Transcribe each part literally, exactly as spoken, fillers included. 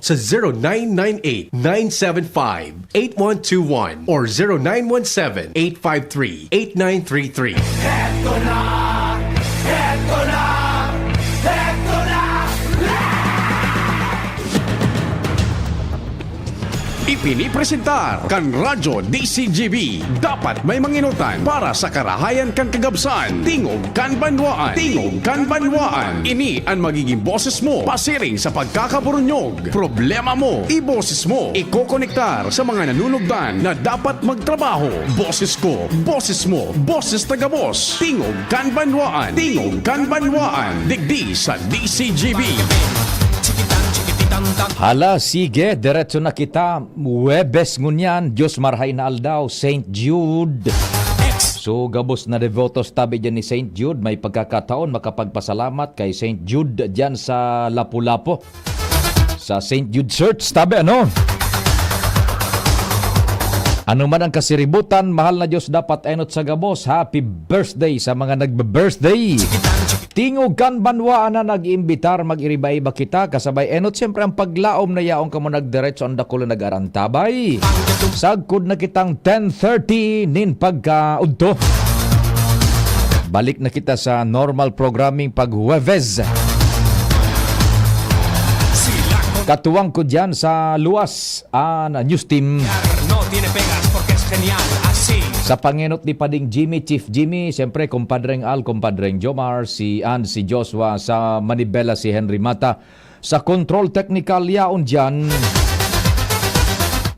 sa zero nine nine eight, nine seven five, eight one two one or zero nine one seven, eight five three, eight nine three three. Heto na! Heto na! Heto na! Ipinipresentar kan Radyo D C G B. Dapat may manginotan para sa karahayan kan kagabsan. Tingog kan banwaan. Tingog kan banwaan. Ini an magiging boses mo pasiring sa pagkakaburunyog. Problema mo, iboses mo. Ikokonektar sa mga nanunugdan na dapat magtrabaho. Boses ko, boses mo, boses na gabos. Tingog kan banwaan. Tingog kan banwaan. Digdi sa D C G B. Hala, sige, diretso na kita. Huwebes ngunyan, Diyos marhay na aldaw, Saint Jude. So, gabos na devotos tabi dyan ni Saint Jude, may pagkakataon makapagpasalamat kay Saint Jude dyan sa Lapu-Lapu. Sa Saint Jude Church, tabi, ano? Ano man ang kasiributan, mahal na Diyos, dapat enot sa gabos. Happy birthday sa mga nagbe-birthday. Tingog kan banwaan na nag-iimbitar, mag-iriba-iba kita, kasabay enot, siyempre, ang paglaom na yaon kamo nagdiretso, ang dakul na nag-arantabay. Sagkod na kitang ten thirty nin pagkaudto. Balik na kita sa normal programming pag Huwebes. Katuwang ko dyan sa luwas, an news team. No tiene pegas porque es genial, así. Sa pangenot ni Pading Jimmy, Chief Jimmy, siyempre, Kumpadreng Al, Kumpadreng Jomar, si Ann, si Joshua, sa Manibela, si Henry Mata. Sa control technical, yaon dyan,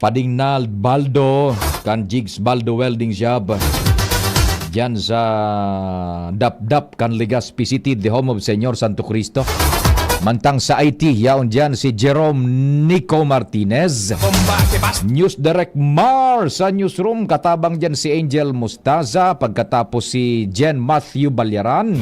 Pading Nald Baldo, kan Jigs Baldo Welding Shop. Dyan sa Dapdap, kan Legazpi City, the home of Señor Santo Cristo. Mantang sa I T, yaon dyan si Jerome Nico Martinez. News Direct Mar sa newsroom, katabang dyan si Angel Mustaza, pagkatapos si Jen Matthew Balyaran.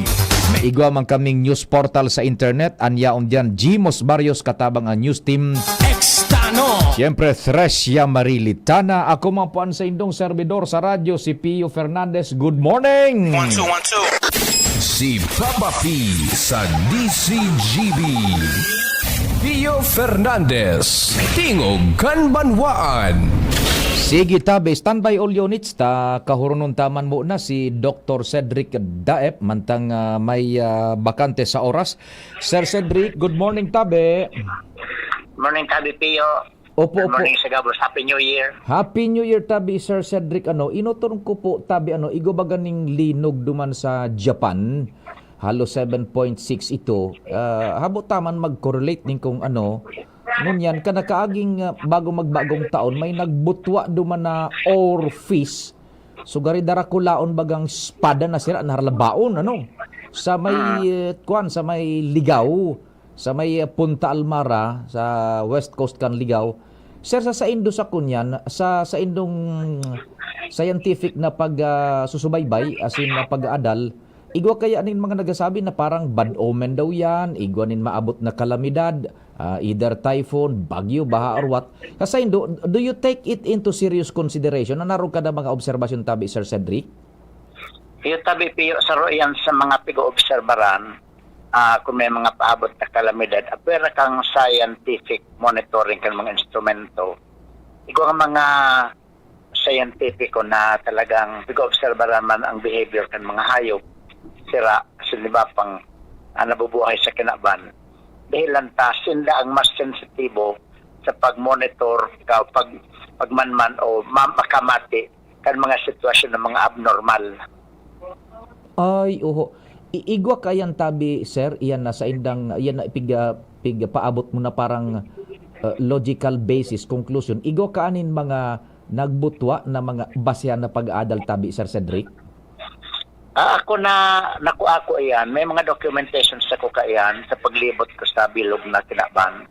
Igwa man kaming news portal sa internet, an yaon dyan, Jimos Barrios, katabang an news team. Extano. Siyempre, Thresia Marilitana. Ako man po an saindong servidor sa radyo, si Pio Fernandez. Good morning! One, two, one, two. Si Papa P sa D C G B. Pio Fernandez, Tingog kan Banwaan. Sige, tabi, standby all units, ta kahurunon ta man muna si Doktor Cedric Daep, mantang, ah, may, ah, bakante sa oras. Sir Cedric, good morning, tabi. Morning, Tabi Pio. Opo, Good opo. morning sa gabos. Happy New Year. Happy New Year, tabi, Sir Cedric. Ano, inoton ko po, tabi, ano, igwa ba ganing linog duman sa Japan? Halos seven point six ito. Ah, habo ta man mag-correlate nin kung ano. Ngunyan, kan nakaaging, ah, bago magbagong taon, may nagbutwa duman na orphis. Sugari darakulaon bagang espada na sira, naralabaon, ano? Sa may, Ah. eh, kwan, sa may Ligao, sa may, eh, Punta Almara, sa West Coast kan Ligao. Sir, sa saindo sa kunyan, sa saindong scientific na pag, ah, susubaybay, as in, na pag-aadal, igwa kaya nin mga nagsasabi na parang bad omen daw yan, igwa nin maabot na kalamidad, ah, either typhoon, bagyo, baha, or what. Sa saindo, do you take it into serious consideration? Nanarog ka na mga obserbasyon tabi, Sir Cedric? Iyo tabi, Pio, saro iyan sa mga pig-oobserbaran, ah, kung may mga paabot na kalamidad, apwera kang scientific monitoring kan mga instrumento. Igwa nga mga scientific na talagang pig-oobserbaran man ang behavior kan mga hayop, sira, siniba pang, ah, nabubuhay sa kinaban. Dahil lang ta, sinda ang mas sensitibo sa pag-monitor, ka, pag, pagmanman o ma-, makamati kan mga sitwasyon ng mga abnormal. Ay, oho. I-, igwa ka yan, tabi, sir, iyan na saindang, iyan na pig-, ah, pig-, paabot mo na parang, ah, logical basis, conclusion. Igwa ka anin mga nagbutwa na mga basehan na pag-aadal, tabi, Sir Cedric? Ah, ako na, naku, ako iyan. May mga documentation sa ko kaiyan sa paglibot ko sa bilog na kinaban.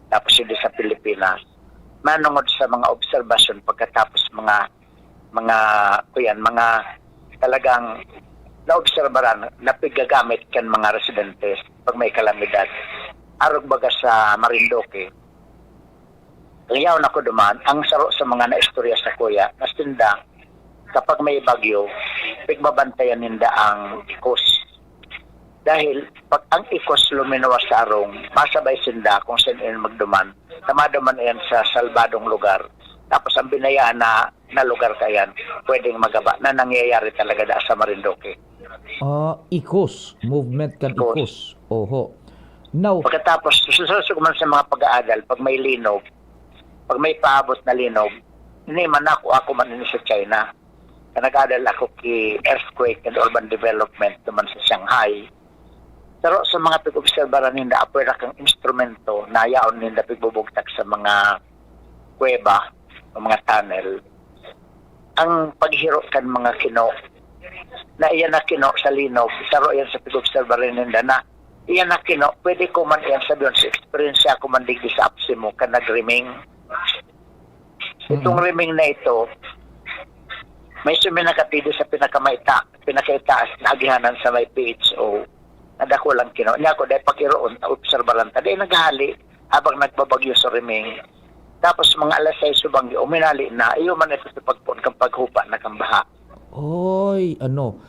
Tapos hindi sa Pilipinas. Manungod sa mga obserbasyon pagkatapos mga, mga, kuyan, mga talagang naobserbaran na pigagamit kan mga residentes pag may kalamidad. Arog baga sa Marinduque. Liyaw na ko duman, ang saro sa mga naistorya sa kuya, na sinda, kapag may bagyo, pigbabantayan ninda ang ikos. Dahil pag ang ikos luminawas sa arong, masabay sinda kung saan in magduman. Tamado man yan sa salbadong lugar. Tapos ang binayaan na, na lugar kayan, pwedeng magaba na nangyayari talaga da sa Marinduque. Ah, ikos. Movement kan Ikos. ikos. Oho. Now, Pagkatapos, sususugo man sa mga pag-aadal, pag may linog, pag may paabot na linog, ini man ako, ako man ini sa China. Nag-adal ako ki earthquake and urban development naman sa Shanghai. Pero sa mga pag-obserbaran ninda, apwera kang instrumento na yaon ninda pigbubugtak sa mga kuweba o mga tunnel. Ang paghiro kan mga kino, na iyan na kino sa linog, saro yan sa pag-obserbaran ninda na iyan na kino, pwede ko man iyan sabihin sa eksperyensya ko man digdi sa apsi mo, ka nagriming. Itong Mm. riming na ito, may suminakatidi sa pinakamaita-, pinakaitaas na agihanan sa may P H O, na dakulang kino. Niya ako, dahil pag-iroon, obserbaran ta, dahil naghahali, habang nagbabagyo sa riming. Tapos mga alas sais subang, uminali na, iyo man ito sa pagpon, kang paghupa na kang baha. Oy, ano,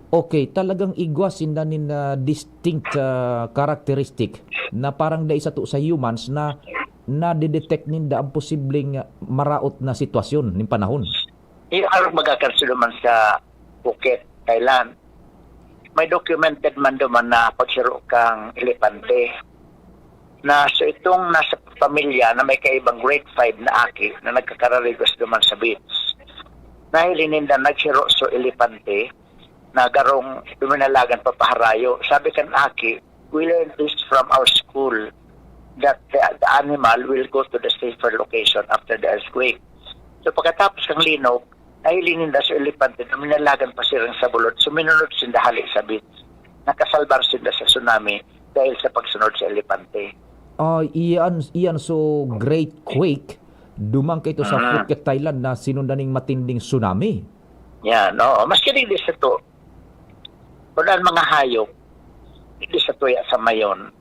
okay, talagang igwa sinda nin, ah, distinct, ah, characteristic na parang dai sato sa humans na nade-detect ninda ang posibleng, ah, maraot na sitwasyon nin panahon. Iyo, arog magakansilo man sa Phuket, Thailand. May documented man duman na paghiro kang elepante. Na so itong nasa pamilya na may kaibang grade five na aki na nagkakararigos duman sa beach. Nahiling ninda naghiro so elepante na garong duminalagan papaharayo. Sabi kan aki, "We learned this from our school, that the, the animal will go to the safer location after the earthquake." So pagkatapos kang linog, nahiling ninda so elepante, duminalagan pa sirang sa bulod, suminunod sinda hali sa beach. Nakasalbar sinda sa tsunami dahil sa pagsunod sa elepante. Ah, iyan, iyan so great quake, duman kaito sa Mm. Phuket, Thailand na sinundan ning matinding tsunami. Yan, oo. Maski digdi sato, kung ang mga hayop, digdi sato ya sa Mayon,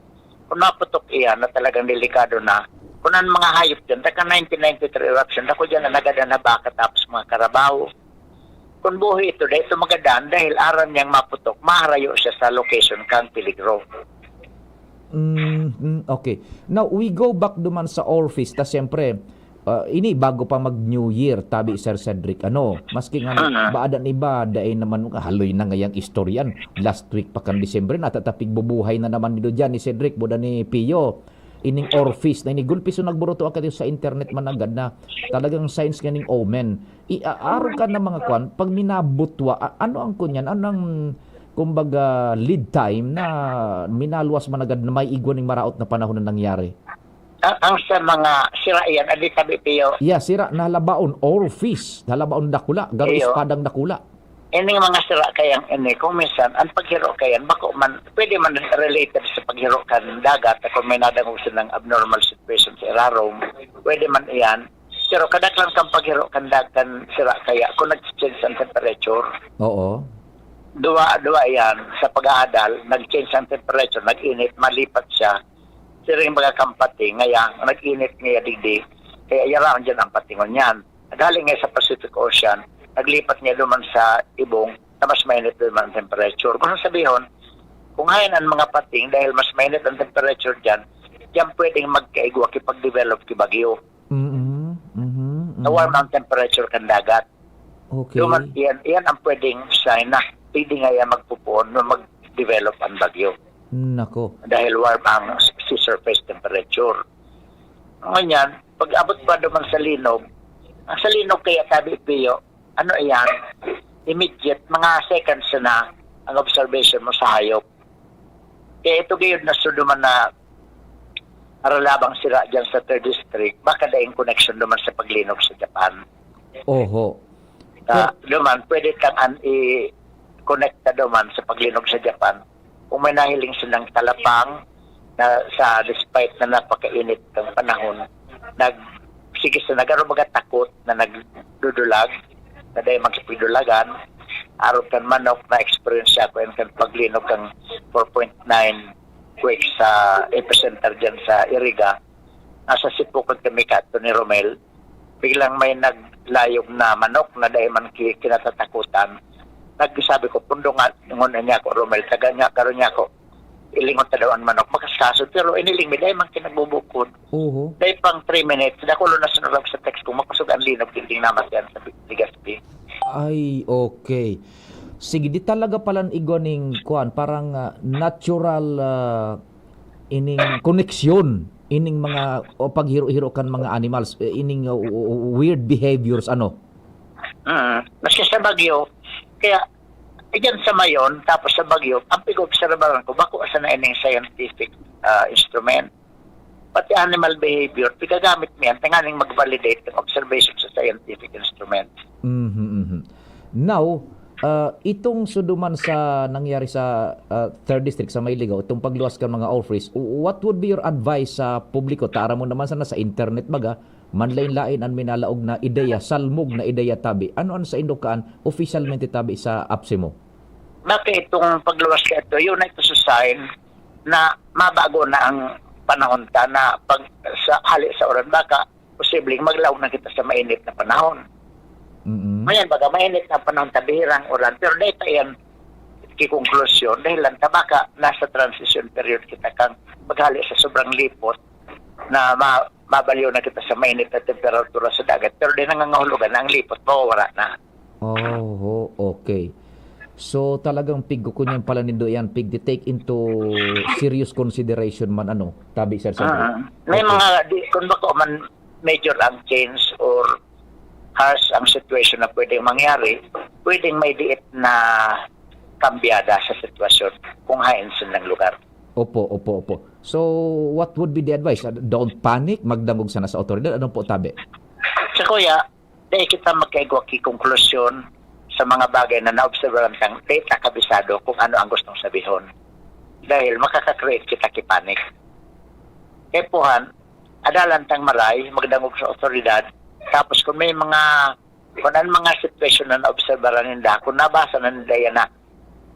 kung naputok iyan na talagang delikado na, kung ang mga hayop dyan, taka nineteen ninety-three eruption, ako dyan na nagadan na baka tapos mga karabaw. Kung buhi ito, dahil ito magadan, dahil aram niyang maputok, maharayo siya sa location kang peligro. Mm, mm, okay. Now, we go back duman sa Orphis. Ta siyempre, ah, ini bago pa mag-New Year, tabi Sir Cedric. Ano, maski nga Mm. baadan iba, dai naman haloy na ngayang istoryan. Last week pa kan Disyembre, natatapig bubuhay na naman nindo dyan ni Cedric, buda ni Pio. Ining Orphis na ini, gulpi so nagburuto ang sa internet managad na talagang signs nga ning omen. I-, a-, arog ka na mga kwan, pag minabutwa, a-, ano ang kunyan? Ano ang, kumbaga, lead time na minaluwas managad na may igwa ning maraot na panahon na nangyari? Ang, ang sa mga sira iyan, adi tabi, Pio. Yeah, sira na halabaon, Orphis, halabaon dakula, garo Iyo. espadang dakula. Ining mga sira kayang ini, kung minsan, ang paghiro kayan, bako man, pwede man related sa paghiro kan dagat, kung may nadangog silang abnormal situation sa irarom, pwede man iyan. Pero kadaklan kang paghiro kan dag-, kan sira kaya, kung nag-change ang temperature. Oo. Duwa, duwa iyan, sa pag-aadal, nag-change ang temperature, nag-init, malipat siya. Siring baga kang pating, ngaya, nag-init ngaya digdi, kaya yaraon dyan ang patingon niyan. Naghaling ngaya sa Pacific Ocean, naglipat ngaya duman sa ibong, na mas mainit duman ang temperature. Kung sabihon, kung hayan ang mga pating, dahil mas mainit ang temperature dyan, diyan pwedeng magkaigwa, kipag-develop, kibagyo. Mm-mm. Mhm, mhm. Na warm ang temperature kan dagat. Okay. Duman, iyan, iyan ang pwedeng sign na pwede nga yan magpupuon na mag-develop ang bagyo. Nako. Dahil warm ang sea surface temperature. Ngunyan, pag abot pa duman sa linog, ang sa linog kaya tabi, Pio, ano iyan, immediate, mga seconds na ang observation mo sa hayop. Kaya ito gayod na suduman na aralabang sira dyan sa third district, baka daing connection duman sa paglinog sa Japan. Oho. Ka, Pero duman, pwede tang an-, i-connect na duman sa paglinog sa Japan. Kung may nahiling silang talapang na sa despite na napakainit ng panahon, nag, sige sa nagaro baga takot na nagdudulag, na dahil magkipidulagan, arog kan manok na experience ako and kan paglinog kang four point nine quake sa epicenter dyan sa Iriga. Nasa Sipukot kami kato ni Romel. Biglang may naglayog na manok na dai man ki-, kinatatakutan. Nagsabi ko, "Pundungan, ingon niya ako, Romel, taga niya, karon niya ako." ilingon ta daw an manok, makasasod, pero iniling mi, dai man kinagbubukod. Oho. Dai pang three minutes, dakulo na sinurag sa text ko, makosog an linog, dinding namat yan sa Bi-, Legazpi. Ay, okay. Sige, di talaga palan igwa ning, kuwan, parang, ah, natural, ah, ining koneksyon, ining mga, o paghiro-hiro kan mga animals, eh, ining, uh, w-, w-, weird behaviors, ano? Mm. Maski sa Baguio, kaya, eh, dyan sa Mayon, tapos sa Baguio, ang pig-obserbaran ko, bako sana ining scientific, ah, instrument. Pati animal behavior, pigagamit mi yan, tanganing mag-validate ang observation sa scientific instrument. Mhm, mhm. Now, ah, itong suduman sa nangyari sa, ah, third District, sa Mailigaw, itong pagluwas kan mga orphreys, w-, what would be your advice sa publiko? Ta aram mo naman sana sa internet, baga, manlain-lain an minalaog na ideya, salmog na ideya tabi. Ano an saindo kaan, opisyalmente tabi sa APSEMO? Baka itong pagluwas ka ito, yun na ito sa sign na mabago na ang panahon ta na pag sa, hali sa uran, baka posibleng maglaog na kita sa mainit na panahon. Mm. Ngayon, baga mainit na panahon, ta bihirang uran, pero dahil pa yan, kikonklusyon, dahil lang ta baka nasa transition period kita kang maghali sa sobrang lipot na ma-, mabalyo na kita sa mainit na temperatura sa dagat, pero di nangangahulugan na ang lipot mawawala na. Oh, okay. So, talagang pig-, kukunyan pala nindo yan, pig-, take into serious consideration man, ano, tabi, Sir Cedric? Ah, may Okay. mga, di, kung bako man major ang change or harsh ang situation na pwedeng mangyari, pwedeng may diit na kambyada sa sitwasyon kung haen sindang lugar. Opo, opo, opo. So, what would be the advice? Ah, don't panic, magdangog sana sa awtoridad. Ano po, tabi? Sa kuya, dahil kita magkaigwa ki konklusyon sa mga bagay na naobserbahan kang data kabisado kung ano ang gustong sabihon. Dahil makaka-create kita ki panic. Kaya puhan, adalan tang maray, magdangog sa otoridad. Tapos kung may mga, kung ano mga sitwasyon na naobserbaran ninda, kung nabasa na ninda yan na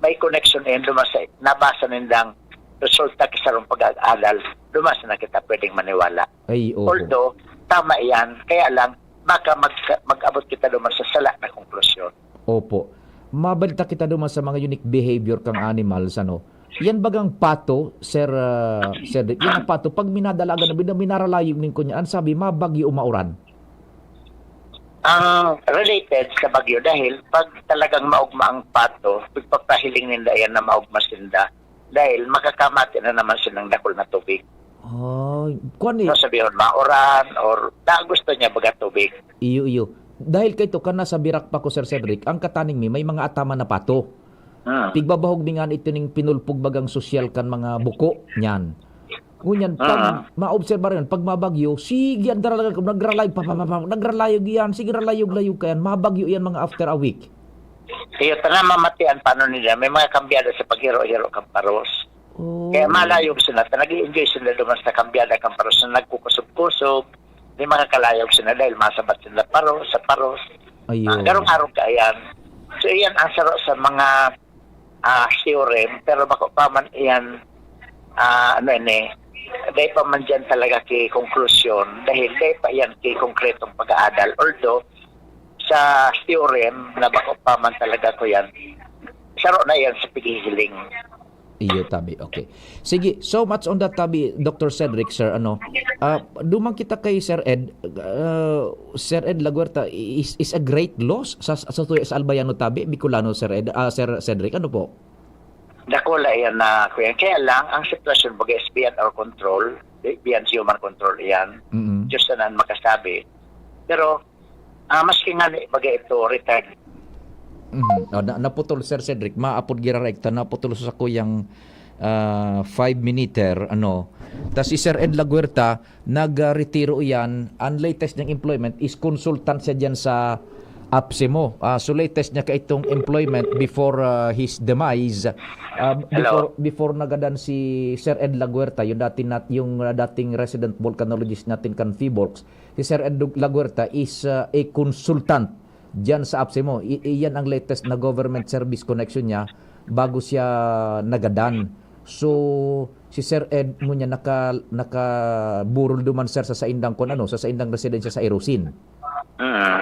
may connection yan duman sa nabasa nindang resulta ki sarong pag-adal, duman sa na kita pwedeng maniwala. Ay, oho. Although, tama yan, kaya lang, baka mag-, mag-abot kita duman sa sala na konklusyon. Opo. Mabalik ta kita duman sa mga unique behavior kang animals, ano? Yan bagang pato, Sir, ah, Cedric, yung pato, pag minadalagan na, bin-, minaralayog nin kunya, ang sabi, mabagyo o mauran? Ang related sa bagyo, dahil pag talagang maugma ang pato, pagpapahiling ninda yan na maugma sinda, dahil makakamati na naman silang dakul na tubig. Ay, kwan eh. No, sabihon, mauran, or na gusto niya baga tubig. Iyo, iyo. Dahil kay to, kan nasa Birak pa ko, Sir Cedric, ang kataning mi, may mga ataman na pato. Hmm. Pigbabahog mi nga ito ning pinulpog bagang sosyal kan mga buko niyan. Ngunyan, pag Ah. maobserbar yan, pag mabagyo, sige, ang daralagan ko, nagralayog, pa, pa, pa, pa, nagralayog yan, sige, ralayog-layog ka yan, mabagyo yan mga after a week. Iyo, tanan mamatian, paano nila? May mga kambyada sa paghiro-hiro kang paros. Oh. Kaya malayog sila, ta nag-i-enjoy sila duman sa kambyada kang paros na nagkukusob-kusob, di makakalayog sila dahil masabat sila paros, sa paros. Ayun. Ah, garong arog ka yan. So, iyan ang saro sa mga, ah, theorem, pero bako pa man iyan, ah, ano ini, dahil pa man dyan talaga ki konklusyon, dahil dahil pa iyan ki konkretong pag-aadal. Although, sa theorem na bako pa man talaga ko yan, saro na yan sa paghihiling. Iyo, tabi. Okay. Sige, so much on that, tabi, Doctor Cedric, sir. Ano, ah, duman kita kay Sir Ed. Ah, Sir Ed Laguerta is, is a great loss sa, sa, sa Albayano tabi, Bicolano, Sir Ed, ah, Sir Cedric. Ano po? Dakula yan na, kuya. Kaya lang, ang sitwasyon, baga, is beyond our control, beyond human control yan. Mm-mm. Diyos na lang makasabi. Pero, ah, maski nga ni, baga, ito, retired. Mhm. Oh, na-, naputol, Sir Cedric. Maapod giraray ta, naputol sa kuyang, ah, five-minuter, ano. Tas si Sir Ed Laguerta, nag, ah, retiro iyan. Ang latest niyang employment is consultant siya diyan sa APSEMO. Ah, so latest niya kaitong employment before, ah, his demise. Ah, Hello. before, before nagadan si Sir Ed Laguerta, yung dati nat-, yung, ah, dating resident volcanologist natin kan PHIVOLCS, si Sir Ed Laguerta is, ah, a consultant diyan sa APSEMO. I-, iyan ang latest na government service connection niya bago siya nagadan. So, si Sir Ed ngunyan naka-, nakaburol duman, sir, sa saindang kun ano, sa saindang residensya sa Irosin. Mm.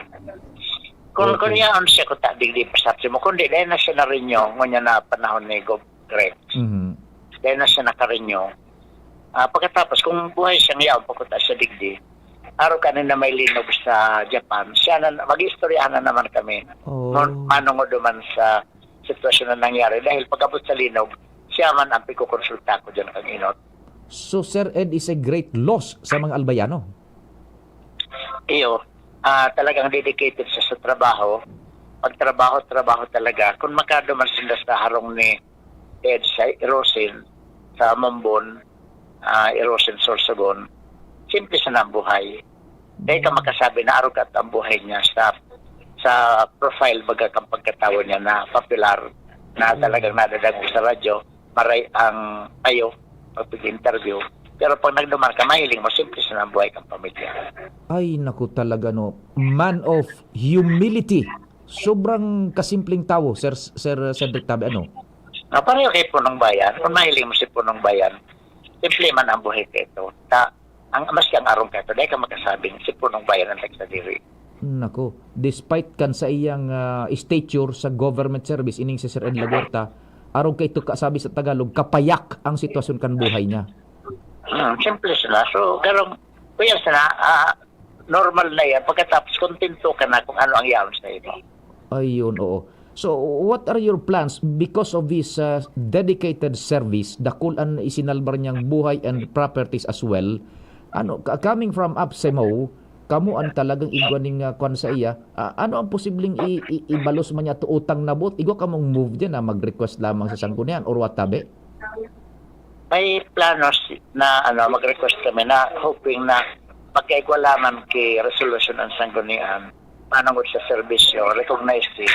Kung, Okay. kung yaon siya, kung ta-, digdi pa sa APSEMO, kundi dahil na siya na-renew, ngunyan na panahon ni Gov Rex. Mhm. dai na siya naka-renew. Ah, pagkatapos, kung buhay siyang yaon, papunta siya digdi, araw kanin na may linog sa Japan, siya na, mag-iistoryahan na naman kami. Oh. Mon-, manungod naman sa sitwasyon na nangyari. Dahil pag-abot sa linog, siya man ang pagkukonsulta ko dyan kang Inot. So, Sir Ed is a great loss sa mga Albayano? Iyo, ah, talagang dedicated siya sa trabaho. Pag trabaho, trabaho talaga. Kung makaduman sila sa harong ni Ed sa Irosin, sa Mambon, ah, Irosin, Sorsogon, simple sana ang buhay. Dahil ka makasabi na arugat ang buhay niya sa, sa profile, baga, kang pagkatawo niya na popular, na talagang nadadagos sa radyo, maray ang tayo, pag-interview. Pero pag nagduman ka, mahiling mo, simple sana ang buhay kang pamilya. Ay, naku talaga, no. Man of humility. Sobrang kasimpleng tawo, Sir, Sir Cedric Tabe, ano? Ah, pareho kay Punong Bayan. Kung mahiling mo si Punong Bayan, simple man ang buhay kaito. Ta, ang, maski ang arong kaito, dahil ka makasabing si Punong Bayan ang nagsadiri. Nako, despite kan sa iyang, ah, stature sa government service, ining si Sir Ed Laguerta, arog kaito kasabi sa Tagalog, kapayak ang sitwasyon kan buhay niya. Hmm, simple sila. So, karong, kuya sila, ah, normal na yan. Pagkatapos, kontento ka na kung ano ang yaon sa imo. Ayun, oo. So, what are your plans because of his, ah, dedicated service? Dakul an isinalbar niyang buhay and properties as well. Ano, ka-, coming from APSEMO, kamo an talagang igwa ning, ah, kwan sa iya. Ah, ano ang posibleng i-, i-, ibalos man niya to utang na buot? Igwa kamong move diyan na mag-request lamang sa sanggunian or what, tabi? May planos na, ano, mag-request kami na hoping na magkaigwa lamang ki resolution ang sanggunian, manungod sa serbisyo, recognizing,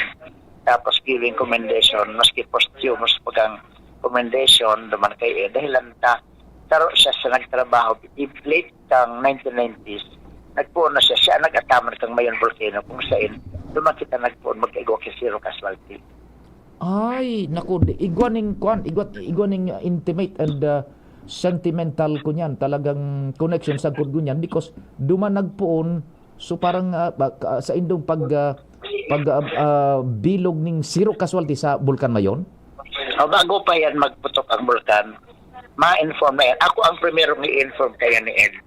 tapos giving commendation, maski posthumous pag ang commendation, duman kay Ed, dahil lang ta, taro siya sa nagtrabaho, i-, late kang nineteen nineties, nagpoon na siya, siya ang nag-ataman kang Mayon Volcano, kung sain, duman kita nagpoon magkaigwa ki zero casualty. Ay, naku, di, igwa ning kwan, igwa, igwa ning, uh, intimate and, uh, sentimental ko niyan, talagang connection sa ko niyan, because duman nagpoon, so parang, uh, pag, uh, sa indong pag, uh, pag, uh, uh, bilog ning zero casualty sa Bulkan Mayon? O, bago pa yan magputok ang bulkan, ma-inform na yan. Ako ang primerong i-inform kaya ni Ed.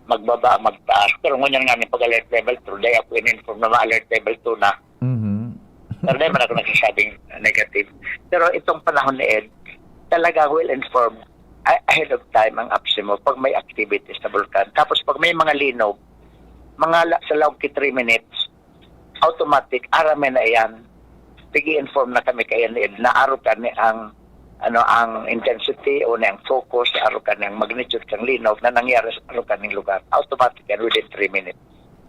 Magbaba, magtaas. Pero ngunyan nga ni pag-alert level two, dahil ako in-inform na ma-alert level two na. Mhm. Pero dahil man ako nagsasabing negative. Pero itong panahon ni Ed, talaga well informed a-, ahead of time ang APSEMO pag may activities sa bulkan. Tapos pag may mga linog, mga la-, sa laog ki three minutes, automatic, aram na yan. Pigi-inform na kami kaya ni Ed na aro kani ang, ano, ang intensity o na ang focus, aro kani ang magnitude kang linog na nangyari sa aro kaning lugar. Automatic yan within three minutes.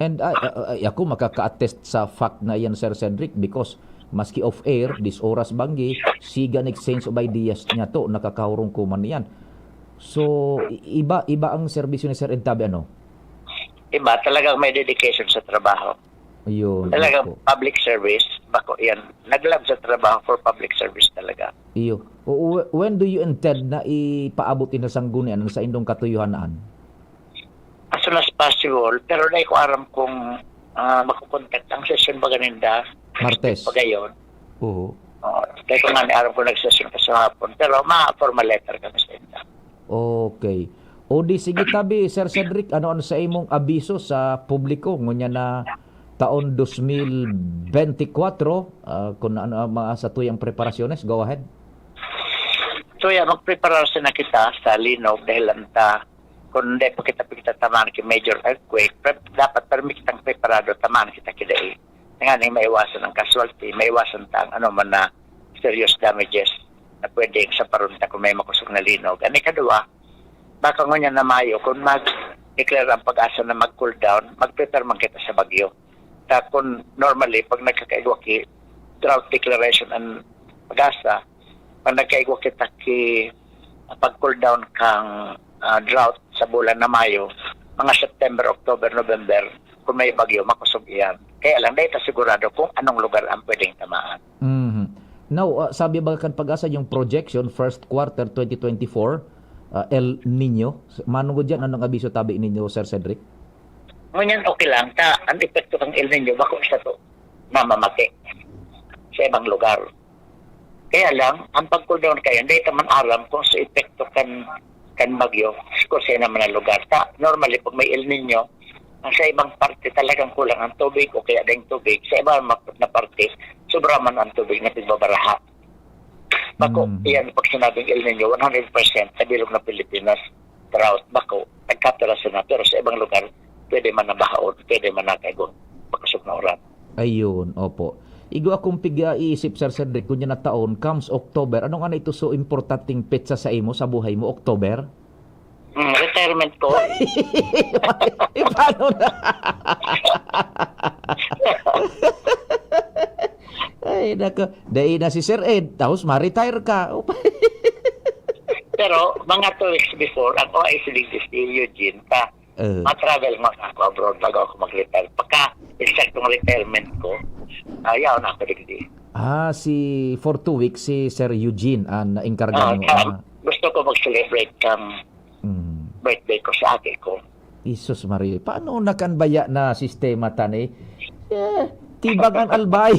And I, I, I, ako makaka-attest sa fact na yan, Sir Cedric, because maski off-air, dis oras banggi, siga nag-exchange of ideas niya to, nakakahurong ko man yan. So, i-, iba, iba ang serbisyo ni Sir Ed Tabe, ano? Iba, talagang may dedication sa trabaho. Ayun, Talagang opo. Public service, bako yan. Nag-love sa trabaho for public service talaga. Iyo. O, o, when do you intend na ipaabot ini sa sanggunian sa indong katuyohan? As soon as possible, pero dai ko aram kung, ah, makokontak ang session ba ganinda. Martes. Pagayon. Oo. Oo. Dai ko nga ni aram kung nagsession ka sa hapon, pero ma-formal letter kami sa inda. Okay. O di sige tabi, Sir Cedric, ano ang sa imong abiso sa publiko ngunyan na taon dos mil benti kwatro, ah, kung ano ang mga sa tuyang preparasyones? Go ahead. So, yeah, magprepararse na kita sa linog dahil lang ta, kung hindi pa kita pagtatamaan ki major earthquake, pre-, dapat permi kitang preparado, tamaan kita kidai. Nganing maiwasan ang casualty, maiwasan ta ang ano man na serious damages na pwedeng saparon ta kung may makusog na linog. Ang ikaduwa, baka ngunyan na Mayo, kung mag-declare ang PAGASA na mag-cool down, mag-prepare man kita sa bagyo. Ta kung normally, pag nagkakaigwa ki drought declaration ang PAGASA, pag nagkaigwa kita ki, ah, pag-cool down kang, ah, drought sa bulan na Mayo, mga September, October, November, kung may bagyo, makusog iyan. Kaya lang, dahil ta sigurado kung anong lugar ang pwedeng tamaan. Mhm. Now, ah, sabi ba kan PAGASA yung projection, first quarter twenty twenty-four, ah, El Nino? Manungod yan, anong abiso tabi ninyo, Sir Cedric? Ngunyan, okay lang. Ta, ang epekto kang El Nino, bako sa to, mamamati sa ibang lugar. Kaya lang, ang pag-cool down kaya, hindi ka man aram kung sa epekto kan, kan bagyo, kung sa naman na lugar. Sa, normally, pag may El Nino, ang sa ibang parte talagang kulang ang tubig o kaya ding tubig. Sa iba ma-, na parte, sobra man ang tubig na pigbabaraha. Bako, Mm. yan, pag sinabing El Nino, one hundred percent sa bilog na Pilipinas, drought, bako, nagkapiraso na. Pero sa ibang lugar, pwede man nabahaon, pwede man nakagon, makasog na uran. Ayun, opo. Igo akong piga-iisip, Sir Cedric, kun yan na taon, comes October, ano nga na ito so importanteng petsa sa imo, sa buhay mo, October? Hmm, retirement ko. Eh, paano na? Ay, nako. Dai na si Sir Ed, tapos ma-retire ka. Pero mga two weeks before, ako ay si Eugene, ta Eh. ma-travel nga ako abroad bago ako mag-retire. Pagka eksaktong retirement ko, ayaw na ako digdi. Ah, si, for two weeks, si Sir Eugene ang naengkarga Ah, mo. ta-, Ah. gusto ko mag-celebrate kang Mm. birthday ko sa ate ko. Jesus Maria, paano nakanbaya na sistema tan eh? Eh, tibang ang albay.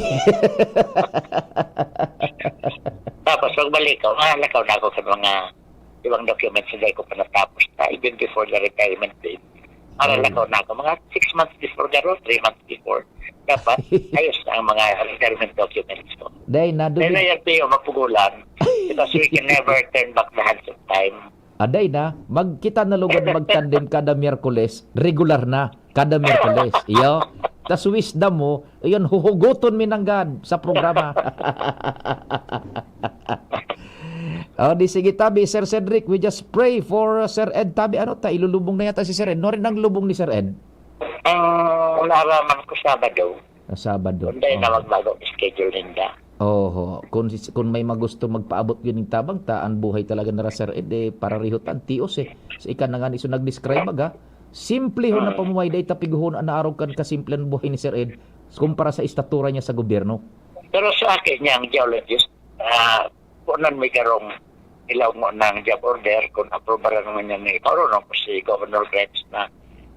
Tapos pagbalik ko, mahalakaw na ako sa mga ibang documents na di ko pa natapos na, even before the retirement date. Mahalakaw na ako, mga six months before garo, three months before. Dapat, ayos na ang mga retirement documents ko. Dai na, Then dubi- I R P O, mapugulan. Because we can never turn back the hands of time. Aday na, magkita na lugod magtandem kada Miyerkules, regular na, kada Miyerkules. Iyo. Tas wisdom mo, iyon, huhugoton mi nanggad sa programa. O, di sige, tabi, Sir Cedric, we just pray for, uh, Sir Ed. Tabi, ano ta, ilulubong na yata si Sir Ed. Nuarin ang lubong ni Sir Ed? Ang naaraman ko, Sabado. Ah, Sabado. Kundi na Oh. magbago ang schedule ninda. Oho. Kung si-, kung may magusto magpaabot yun ning tabang ta, ang buhay talaga nira, Sir Ed, eh, pararihot ang tios, eh. Sa ika na nga ni so nag-describe, baga, simple ho na Hmm. pamumuhay, dai ta piguhon an naarog kan kasimpleng buhay ni Sir Ed kumpara sa estatura niya sa gobyerno. Pero sa akin, niyang geologist, ah, kunan may karong ilaw mo ng job order, kung aprobaran naman niya ni, paano po si Governor Grimes na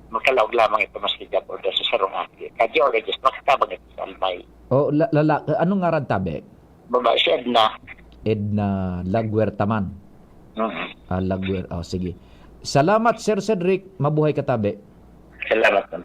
makalaog lamang ito maski job order sa sarong aki. Ka-geologist, makatabang ito sa Albay. Oh, la-, lala-, anong ngaran, tabi? Babae, si Edna. Edna Laguertaman. Mhm. Ah, Laguer-, oh, sige. Salamat, Sir Cedric. Mabuhay ka, tabi. Salamat, Sir.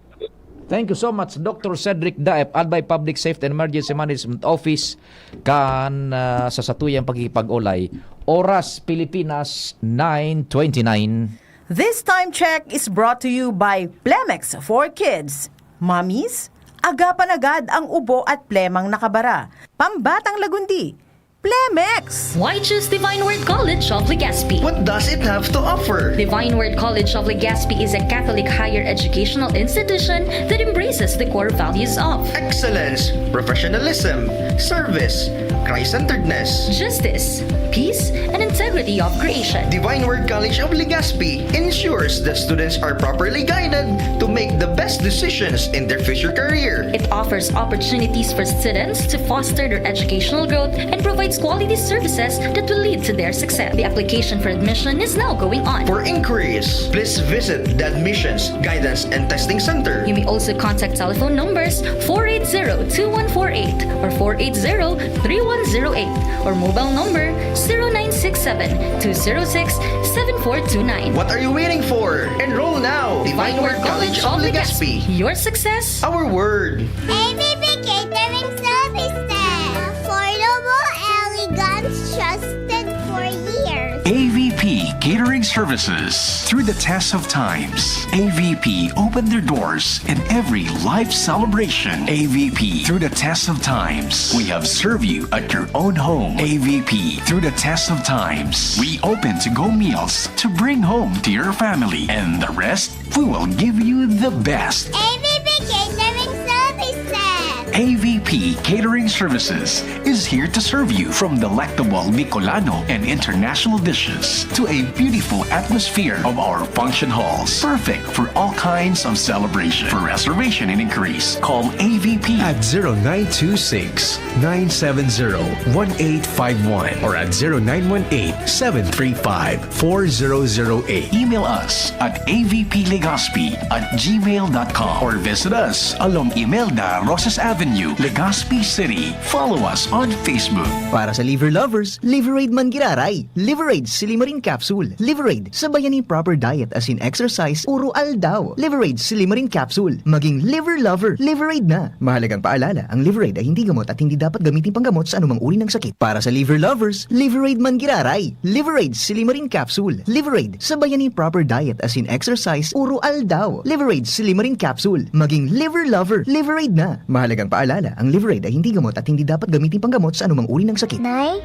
Thank you so much, Doctor Cedric Daep, Albay Public Safety and Emergency Management Office, kan, ah, sa satuyang pakikipag-olay. Oras, Pilipinas, nine twenty-nine. This time check is brought to you by Plemex for Kids. Mommies, agapan agad ang ubo at plemang nakabara. Pambatang Lagundi, Plemex! Why choose Divine Word College of Legazpi? What does it have to offer? Divine Word College of Legazpi is a Catholic higher educational institution that embraces the core values of excellence, professionalism, service, Christ-centeredness, justice, peace, and integrity of creation. Divine Word College of Legazpi ensures that students are properly guided to make the best decisions in their future career. It offers opportunities for students to foster their educational growth and provides quality services that will lead to their success. The application for admission is now going on. For inquiries, please visit the Admissions, Guidance, and Testing Center. You may also contact telephone numbers four eight zero two one four eight or four eight zero three one zero eight or mobile number zero nine six seven two zero six seven four two nine. What are you waiting for? Enroll now! Divine Word College of Legazpi. Your success, our word. A V P Catering Services. Affordable, elegant, trusted for years. A V P Catering Services. Through the test of times, A V P opened their doors in every life celebration. A V P, through the test of times, we have served you at your own home. A V P, through the test of times, we open to-go meals to bring home to your family. And the rest, we will give you the best. A V P Catering Services. A V P Catering Services is here to serve you, from delectable Bicolano and international dishes to a beautiful atmosphere of our function halls, perfect for all kinds of celebration. For reservation and inquiries, call A V P at zero nine two six, nine seven zero, one eight five one or at zero nine one eight, seven three five, four zero zero eight. Email us at A V P Legazpi at gmail dot com or visit us along Imelda Rosas Avenue, New Legazpi City. Follow us on Facebook. Para sa liver lovers, Liveraid man giraray. Liveraid Silimarin Capsule. Liveraid, sabayan ni proper diet as in exercise, uro aldaw. Liveraid Silimarin Capsule. Maging liver lover, Liveraid na. Mahalagang paalala, ang Liveraid ay hindi gamot at hindi dapat gamitin panggamot sa anumang uri ng sakit. Para sa liver lovers, Liveraid man giraray. Liveraid Silimarin Capsule. Liveraid, sabayan ni proper diet as in exercise, uro aldaw. Liveraid Silimarin Capsule. Maging liver lover, Liveraid na. Mahalagang paalala, ang Liveraid ay hindi gamot at hindi dapat gamitin panggamot sa anumang uri ng sakit. Nay,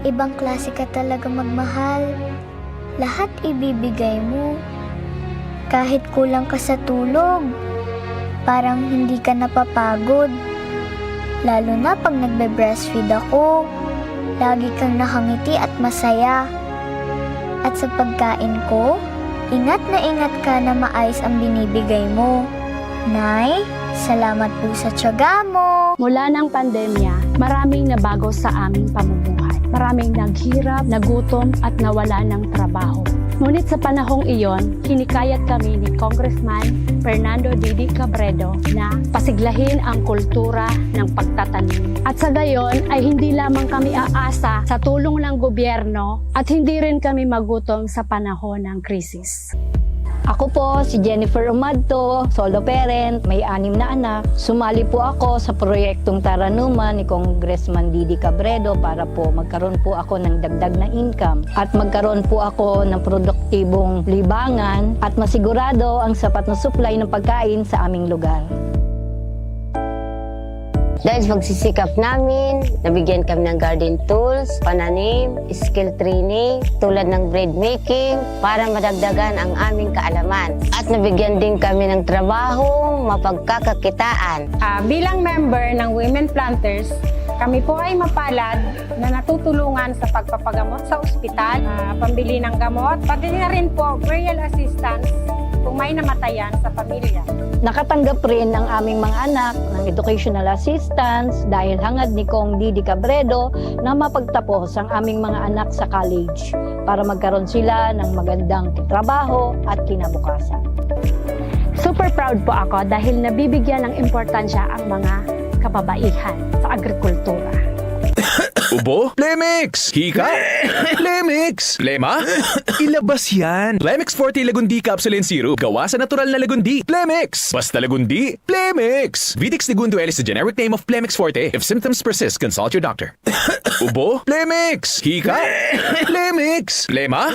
ibang klase ka talaga magmahal. Lahat ibibigay mo. Kahit kulang ka sa tulog, parang hindi ka napapagod. Lalo na pag nagbe-breastfeed ako, lagi kang nakangiti at masaya. At sa pagkain ko, ingat na ingat ka na maayos ang binibigay mo. Nay, salamat po sa tiyaga mo. Mula ng pandemya, maraming nabago sa aming pamumuhay. Maraming naghirap, nagutom at nawala ng trabaho. Ngunit sa panahong iyon, hinikayat kami ni Congressman Fernando Didi Cabredo na pasiglahin ang kultura ng pagtatanim. At sa gayon ay hindi lamang kami aasa sa tulong ng gobyerno at hindi rin kami magutom sa panahon ng krisis. Ako po si Jennifer Umadto, solo parent, may anim na anak. Sumali po ako sa proyektong Taranuman ni Congressman Didi Cabredo para po magkaroon po ako ng dagdag na income at magkaroon po ako ng produktibong libangan at masigurado ang sapat na supply ng pagkain sa aming lugar. Dahil sa pagsisikap namin, nabigyan kami ng garden tools, pananim, skill training, tulad ng bread making, para madagdagan ang aming kaalaman. At nabigyan din kami ng trabaho, mapagkakakitaan. Ah, bilang member ng Women Planters, kami po ay mapalad na natutulungan sa pagpapagamot sa ospital, ah, pambili ng gamot, pati na rin po burial assistance kung may namatayan sa pamilya. Nakatanggap rin ang aming mga anak ng educational assistance dahil hangad ni Cong Didi Cabredo na mapagtapos ang aming mga anak sa college para magkaroon sila ng magandang trabaho at kinabukasan. Super proud po ako dahil nabibigyan ng importansya ang mga kababaihan sa agrikultura. Ubo? Plemex! Hika? Plemex! Plema? Ilabas yan! Plemex Forte Lagundi Capsule and Syrup. Gawa sa natural na lagundi. Plemex! Basta lagundi, Plemex! Vitex Segundo L is the generic name of Plemex Forte. If symptoms persist, consult your doctor. Ubo? Plemex! Hika? Plemex! Plema?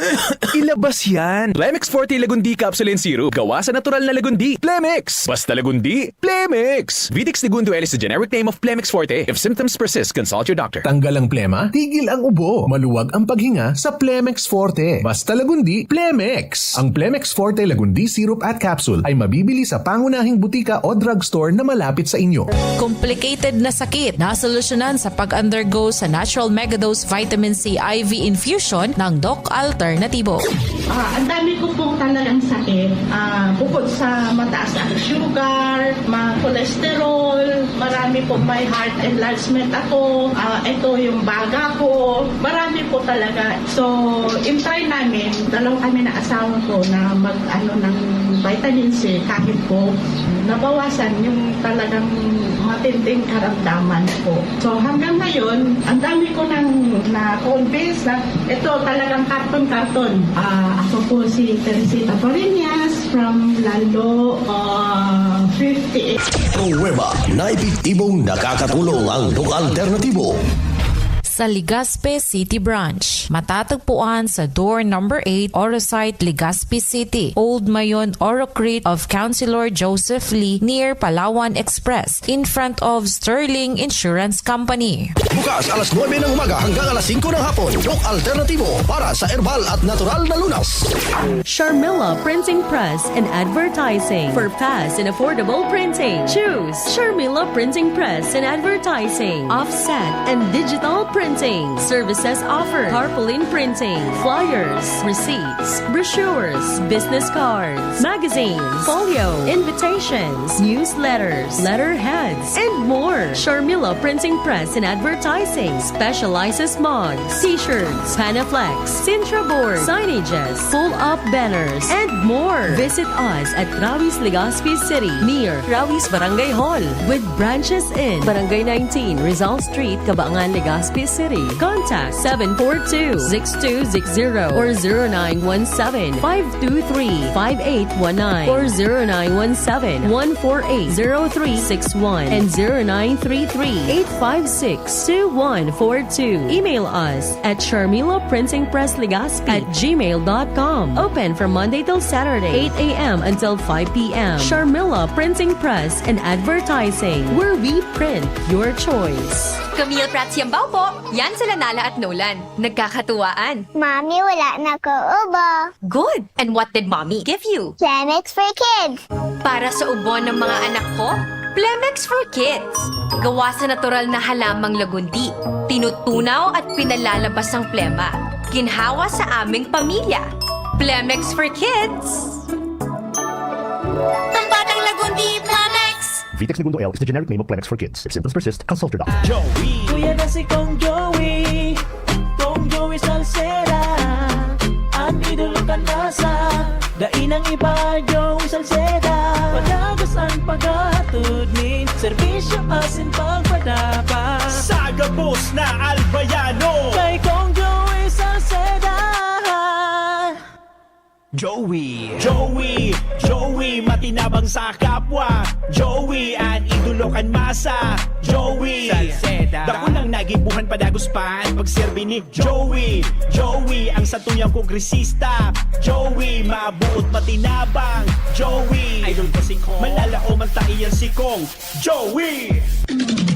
Ilabas yan! Plemex Forte Lagundi Capsule and Syrup. Gawa sa natural na lagundi. Plemex! Basta lagundi, Plemex! Vitex Segundo L is the generic name of Plemex Forte. If symptoms persist, consult your doctor. Tanggal ang plema, tigil ang ubo, maluwag ang paghinga sa Plemex Forte. Basta lagundi, Plemex! Ang Plemex Forte Lagundi Syrup at Capsule ay mabibili sa pangunahing butika o drugstore na malapit sa inyo. Complicated na sakit na solusyonan sa pag-undergo sa Natural Megadose Vitamin C I V infusion ng Doc Alternativo. Ah, ang dami ko pong talagang sakit. Ah, bukod sa mataas ang sugar, ma cholesterol, marami po may heart enlargement ako. Ah, ito yung baga ko. Marami po talaga. So, in-try namin, dalawa kami na asawa ko na mag-ano ng vitamin C kahit po nabawasan yung talagang matinding karamdaman ko. So, hanggang ngayon, ang dami ko nang na-convince na ito talagang karton-karton. Ah, ako po si Teresita Fariñas from Lalo, ah, fifty-eight. Pruweba na epektibong nakakatulong ang Doc Alternativo. Sa Legazpi City Branch, matatagpuan sa door number eight, Orosite, Legazpi City, Old Mayon, Orocrit of Councilor Joseph Lee, near Palawan Express, in front of Sterling Insurance Company. Bukas alas nuebe ng umaga hanggang alas singko ng hapon. Doc Alternativo para sa herbal at natural na lunas. Sharmila Printing Press and Advertising. For fast and affordable printing, choose Sharmila Printing Press and Advertising. Offset and digital print. Printing services offered: tarpaulin printing, flyers, receipts, brochures, business cards, magazines, folio, invitations, newsletters, letterheads, and more. Sharmila Printing Press and Advertising specializes mugs, t-shirts, Panaflex, Sintra board, signages, pull-up banners, and more. Visit us at Rawis, Legazpi City, near Rawis Barangay Hall, with branches in Barangay nineteen, Rizal Street, Cabangan, Legazpi City. Contact seven four two, six two six zero or zero nine one seven, five two three, five eight one nine or zero nine one seven, one four eight, zero three six one and zero nine three three, eight five six, two one four two. Email us at Sharmila Printing Press Legazpi at gmail dot com. Open from Monday till Saturday, eight a m until five p m. Sharmila Printing Press and Advertising, where we print your choice. Camille Prats Yambao po. Yan sila Nala at Nolan. Nagkakatuwaan. Mami, wala na ko ubo. Good! And what did Mommy give you? Plemex for Kids. Para sa ubo ng mga anak ko, Plemex for Kids. Gawa sa natural na halamang lagundi. Tinutunaw at pinalalabas ang plema. Ginhawa sa aming pamilya. Plemex for Kids. Pampatang lagundi, Plemex! Vitex Negundo L is the generic name of Plemex for Kids. If symptoms persist, consult your doctor. Joey. Kuya na si Kong Joey. Kong Joey Salceda. An idolo kan masa. Dai nang iba, Joey Salceda. Padagos an paghatod nin serbisyo asin pagpadapa. Sa gabos na Albayano. Kay Kong Joey Salceda. Joey. Joey, Joey, matinabang sa kapwa. Joey, an idolo kan masa. Joey, Salceda. Dakulang nagibuhan, padagos pa an pagserbi ni Joey. Joey, ang satuyang kongresista. Joey, mabuot, matinabang. Joey, idol ko si Kong. Manlalaom an taiyan si Kong. Joey!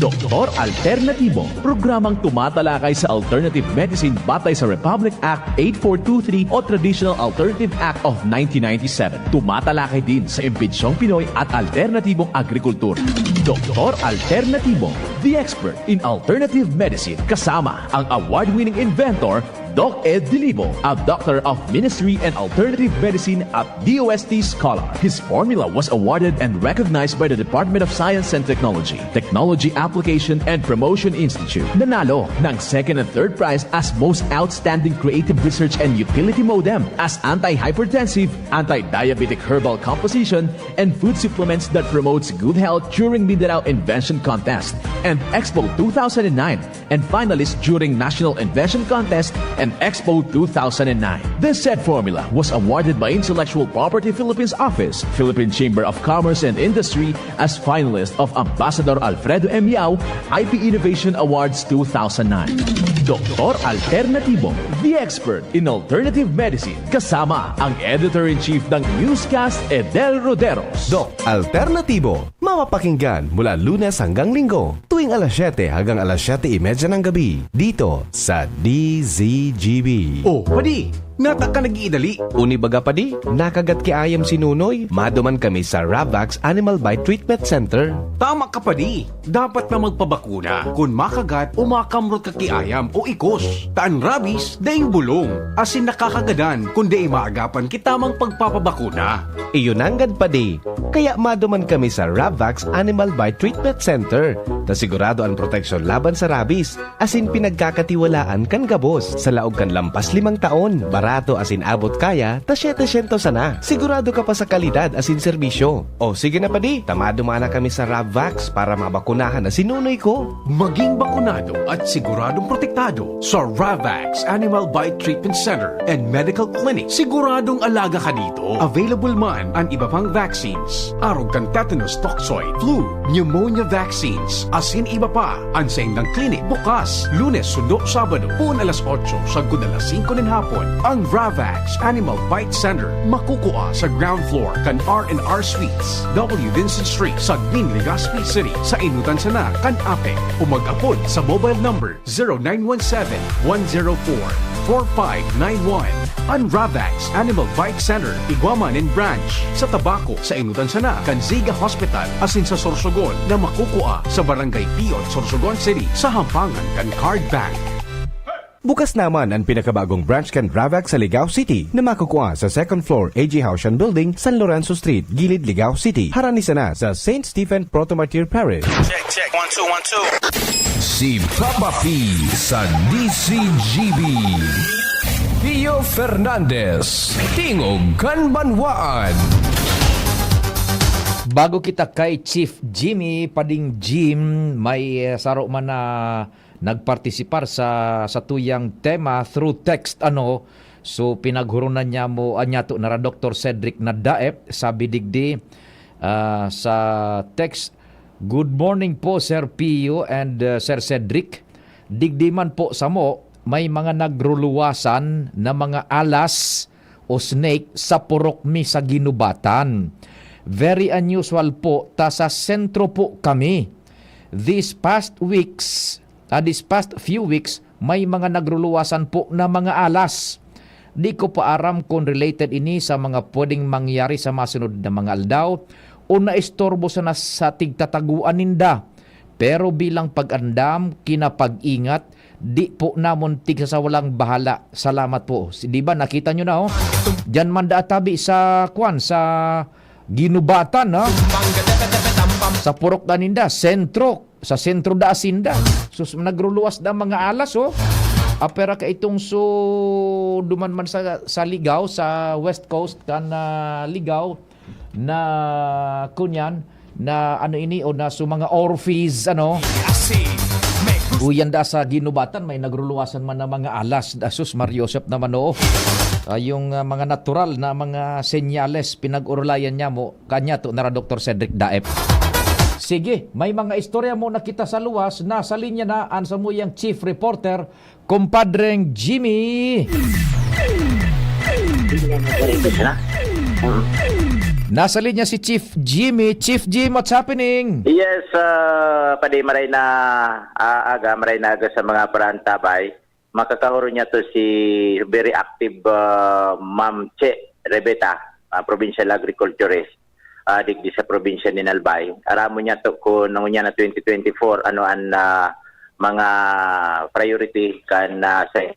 Doktor Alternatibo, programang tumatalakay sa alternative medicine batay sa Republic Act eight four two three o Traditional Alternative Act of nineteen ninety-seven. Tumatalakay din sa imbensyong Pinoy at alternatibong agrikultura. Doktor Alternatibo, the expert in alternative medicine, kasama ang award-winning inventor Doc Ed Dilibo, a Doctor of Ministry and Alternative Medicine at D O S T scholar. His formula was awarded and recognized by the Department of Science and Technology, Technology Application and Promotion Institute. Nanalo ng second and third prize as Most Outstanding Creative Research and Utility Modem, as anti-hypertensive, anti-diabetic herbal composition, and food supplements that promotes good health during Mindanao Invention Contest and Expo two thousand nine, and finalist during National Invention Contest and Expo two thousand nine. This said formula was awarded by Intellectual Property Philippines Office, Philippine Chamber of Commerce and Industry as finalist of Ambassador Alfredo M. Yao I P Innovation Awards two thousand nine. Doktor Alternatibo, the expert in alternative medicine, kasama ang editor-in-chief ng Newscast, Edel Roderos. Doc Alternatibo, mapapakinggan mula Lunes hanggang Linggo, tuwing alas siyete hanggang alas siyete y media ng gabi, dito sa D Z G B. Oh, padi, nata ka nag-iidali. Uni baga, padi, nakagat ki ayam si Nunoy. Maduman kami sa Ravax Animal Bite Treatment Center. Tama ka, padi. Dapat na magpabakuna kun makagat o makamrot ka ki ayam o ikos. Ta an rabies, daing bulong, asin nakakagadan kun dai maagapan ki tamang pagpapabakuna. Iyo nanggad, padi. Kaya maduman kami sa Ravax Animal Bite Treatment Center, ta sigurado an proteksyon laban sa rabies, asin pinagkakatiwalaan kan gabos. Sa laog kan lampas limang taon, barato asin abot kaya, ta setecientos sana. Sigurado ka pa sa kalidad asin serbisyo. O sige na, padi, ta maduman na kami sa Ravax para mabakunahan na si Nunoy ko. Maging bakunado at siguradong protektado sa Ravax Animal Bite Treatment Center and Medical Clinic. Siguradong alaga ka dito. Available man an iba pang vaccines, arog kan tetanus toxoid, flu, pneumonia vaccines, asin iba pa. An saindang clinic bukas Lunes sundo Sabado, poon alas otso sagkod alas singko nin hapon. Ang Ravax Animal Bite Center makukua sa ground floor kan R and R Suites, W Vincent Street, Sagmin, Legazpi City, sa inutan sana kan APEC, o mag-apod sa mobile number zero nine one seven, one zero four, four five nine one. An Ravax Animal Bite Center igwa man nin branch sa Tabaco, sa inutan sana kan Ziga Hospital, asin sa Sorsogon na makukua sa Barangay Piot, Sorsogon City, sa hampangan kan Card Bank. Bukas naman ang pinakabagong branch kan Ravac sa Ligao City na makukua sa second floor A G Haushan Building, San Lorenzo Street, Gilid, Ligao City. Harani sana sa Saint Stephen Protomartyr Parish. Check, check. One, two, one, two. Si Papa P sa D C G B. Pio Fernandez, Tingog kan Banwaan. Bago kita kay Chief Jimmy, Pading Jim, may, eh, saro man na nagpartisipar sa satuyang tema through text, ano. So, pinaghoronan niya mo, ah, niya to nara Doktor Cedric Nadaep, sabi digdi, ah, sa text, "Good morning po, Sir Pio and, uh, Sir Cedric. Digdi man po samo, may mga nagruluwasan na mga alas o snake sa purok mi sa Ginubatan. Very unusual po, ta sa sentro po kami. These past weeks, ah, these past few weeks, may mga nagruluwasan po na mga alas. Di ko pa aram kung related ini sa mga pwedeng mangyari sa masunod na mga aldaw o naistorbo sana sa tigtataguan ninda. Pero bilang pag-andam, kinapag-ingat, di po namon tigsasawalang bahala. Salamat po." Si, di ba, nakita nyo na, oh. Diyan man da tabi sa, kwan, sa Ginubatan, no? Sa purok da ninda, sentro, sa sentro da asinda. Sus, nagruluwas da mga alas, oh. Apera ka itong su-, duman man sa, sa Ligao, sa West Coast, kan, ah, Ligao, na kunyan, na ano ini, o na su mga orphis, ano? Uyan da sa Ginubatan, may nagruluwasan man na mga alas. Da, sus, Mar Joseph naman, oo. Ah, yung, ah, mga natural na mga senyales, pinag-orolayan niya mo, kanya to, nara Doktor Cedric Daep. Sige, may mga istorya mo na kita sa luwas. Nasa linya na ang samuyang chief reporter, Kumpadreng Jimmy. Nasa linya si Chief Jimmy. Chief Jim, what's happening? Yes, ah, Padi, maray na, ah, aga, maray na aga sa mga parantabay. Makakahuro niya to si very active, ah, Ma'am Che Rebeta, ah, provincial agriculturist, ah, digdi sa probinsya nin Albay. Aramon niya to kun ngunyan na twenty twenty-four, ano an, ah, mga priority kan, ah, sa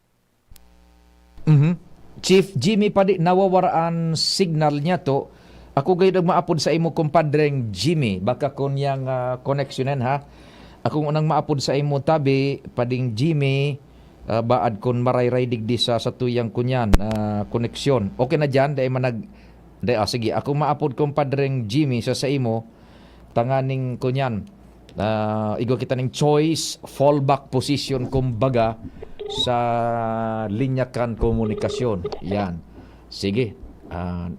Mhm. Chief Jimmy Padi, nawawara an signal niya to. Ako gayud ang maapod sa imo, kumpadreng Jimmy. Baka kun yang, ah, koneksyonan, ha? Ako ngunang maapod sa imo tabi, Pading Jimmy, ah, baad kun marayray digdi sa satuyang kunyan, ah, koneksyon. Okay na diyan, dai man nag-, dai, ah, sige. Ako maapod, kumpadreng Jimmy, sa, sa imo, tanganing kunyan, ah, igwa kita ning choice, fallback position, kumbaga, sa linya kan komunikasyon. Yan. Sige. Ah,